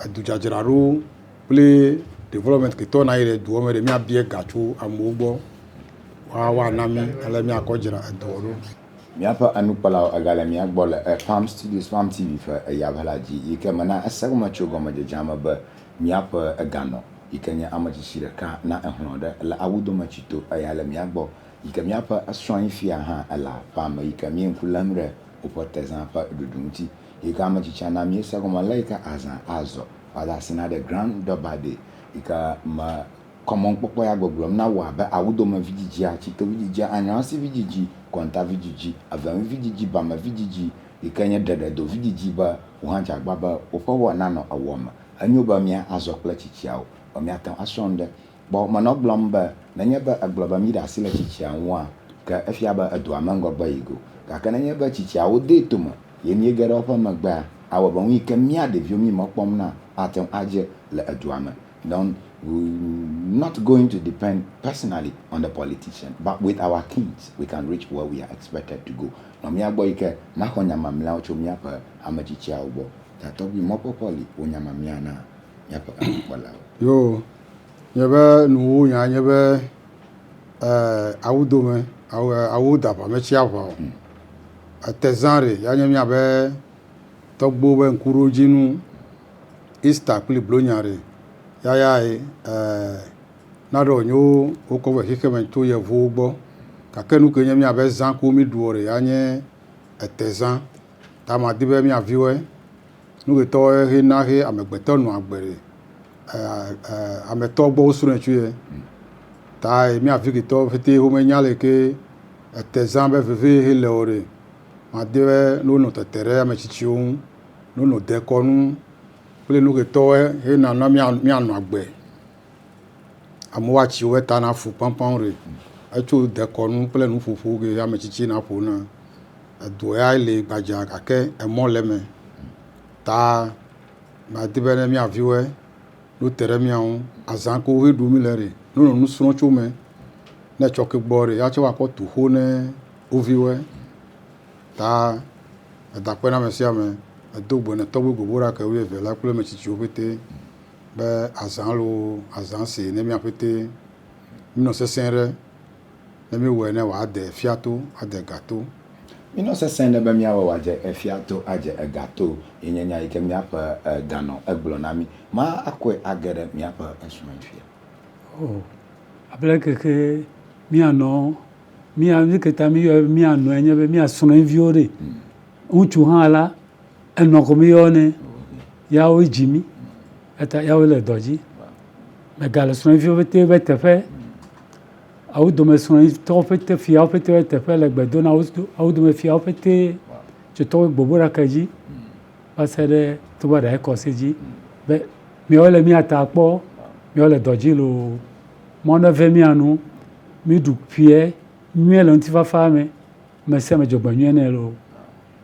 edudzadzraɖo kple development ke tɔ na yi ɖe dua me ɖe míabia ga tso amewo gbɔ woana mí ale míakɔ dzra edɔ ɖo. Míaƒe enukpɔlawo egale mía gbɔ le Palm Studios, Palm TV ƒe eyaʋela dzi yi ke mena ese gɔme tso gɔmedzedzea me be míaƒe eganɔ yi ke nye ame tsitsi ɖeka na exlɔ̃ ɖe le awudome tsito eya le mía gbɔ yi ke míaƒe esrɔ̃ fia hã ele aƒea me yi ke mí ŋku lém ɖe woƒe tezã ƒe ɖuɖu ŋuti. Yi ke ame tsitsia na míese gɔme le yi ke azã azɔ woade asi na ɖe Grand Durbar Day yi ke me kɔmɔnkpɔkpɔ ya gbɔgblɔm na wò abe awudome vidzidzia, tsito vidzidzia, anyɔasi vidzidzi, kɔnta vidzidzi, evemi vidzidzi, bame vidzidzi yi ke nye ɖeɖedo vidzidzi be wò hã dze agba be woƒe wɔ nanɔ ewɔ me. Enyo be mía azɔ kple tsitsiawo be míate ŋu asrɔ̃ nu ɖe. Kpɔ menɔ gblɔm be nenye be egblɔ be míɖe asi le tsitsia ŋua, ke efia be edoa me ŋgɔgbe yi go. Gake nenye be tsitsiawo dee tome ye míege ɖe woƒe megbea, awɔ be nu yi ke mía ɖeviwo mí mɔ kpɔm na ate ŋu adze le edua me. Don't we not going to depend personally on the politician but with our kings we can reach where we are expected to go. Nɔ mía gbɔ yi ke maxɔ nya mamlɛawo tso míaƒe ame tsitsiawo gbɔ. Ta tɔgbui mɔkpɔkpɔ li wò nya mamlɛa na míaƒe enukpɔlawo. Yoo, nye be nuwuwu nya nye be awu dome, awu da aʋa metsi aʋa o. Etezã ɖe ya nye míabe tɔgbuiwo be ŋkuɖodzinu. Easter kple Blonya ɖe ya yae naɖe wònye wokɔ va xexeme tso yevuwo gbɔ. Gake nu ke nye míabe zã ko míɖuɔ ɖe ya nye etezã. Ta madi be mía viwoe, nu ke tɔwo hena he amegbetɔ nɔa agbe ɖe, ametɔ gbɔ wosrɔ̃e tsoe. Ta mía vi ketɔwo ƒete womenya leke etezã be veve hele o ɖe, madi be ne wonɔ tete ɖe ame tsitsiwo ŋu, ne wonɔ dekɔnu kple nu ke tɔwoe henana míanɔ agbe. Amewo atsi woƒe ta nafu kpaŋkpaŋ ɖe, etso dekɔnu kple nuƒoƒo ke ame tsitsi naƒo na. Edo ya li gbadza gake emɔ le eme. Ta madi be ne mía viwoe no te ɖe mía ŋu. Azã kewo he ɖum míle ɖe, ne wonɔ nu srɔ̃m tso eme, ne etsɔ ke gbɔ ɖe, ya tse woakɔ tu xo ne wo viwoe. Ta eda akpe na ame sia ame. Edo gbe ne tɔgbui goboɖake wuieve la kple ame tsitsiwo ƒete be azã loo, azã si ne mía ƒete míenɔ sesẽ ɖe. Ne míewɔe ne wòade efia to, ade ga to. Míenɔ sesẽ ɖe be míawɔe wòadze efia to, adze ega to ye nye nya yi ke míaƒe ganɔ egblɔ na mí. Ma akɔe age ɖe míaƒe esrɔ̃e fia. O, abe leke ke míanɔ, mía, nu ke ta míyɔe be míanɔe nye be míasrɔ̃e viwo ɖe. Ŋutsu hã la, enɔ ko míyɔnɛ. Yawoe dzi mí. Eta yawoe le dɔ dzi. Megale srɔ̃viwo ƒete be teƒe. Awu dome srɔ̃tɔwo ƒete, fiawo ƒete be teƒe le gbe dom na awu dome fiawo ƒete tso tɔwo gbogbo ɖe ke dzi va se ɖe togbɔ ɖe kɔsi dzi be miawo le mía ta kpɔ, miawo le dɔ dzi loo. Mɔ ne ve mía nu, míɖu ƒie nyuie le ŋutifafa me. Ame sia ame dzɔgbenyuie nɛ loo.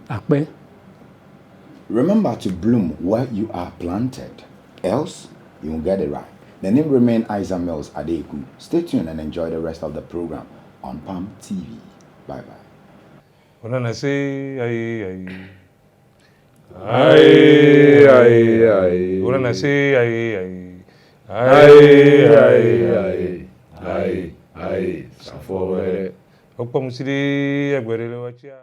Akpe. Remember to bloom where you are planted, else you won't get it right. The name remain Isaac Mills Adeku. Stay tuned and enjoy the rest of the program on Palm TV. Bye bye. Onana se ayi ayi. Ayi ayi ayi. Onana se ayi ayi. Ayi ayi ayi ayi ayi safɔ wɛ. Wokpɔ ŋuti ɖe egbe ɖe le watsia.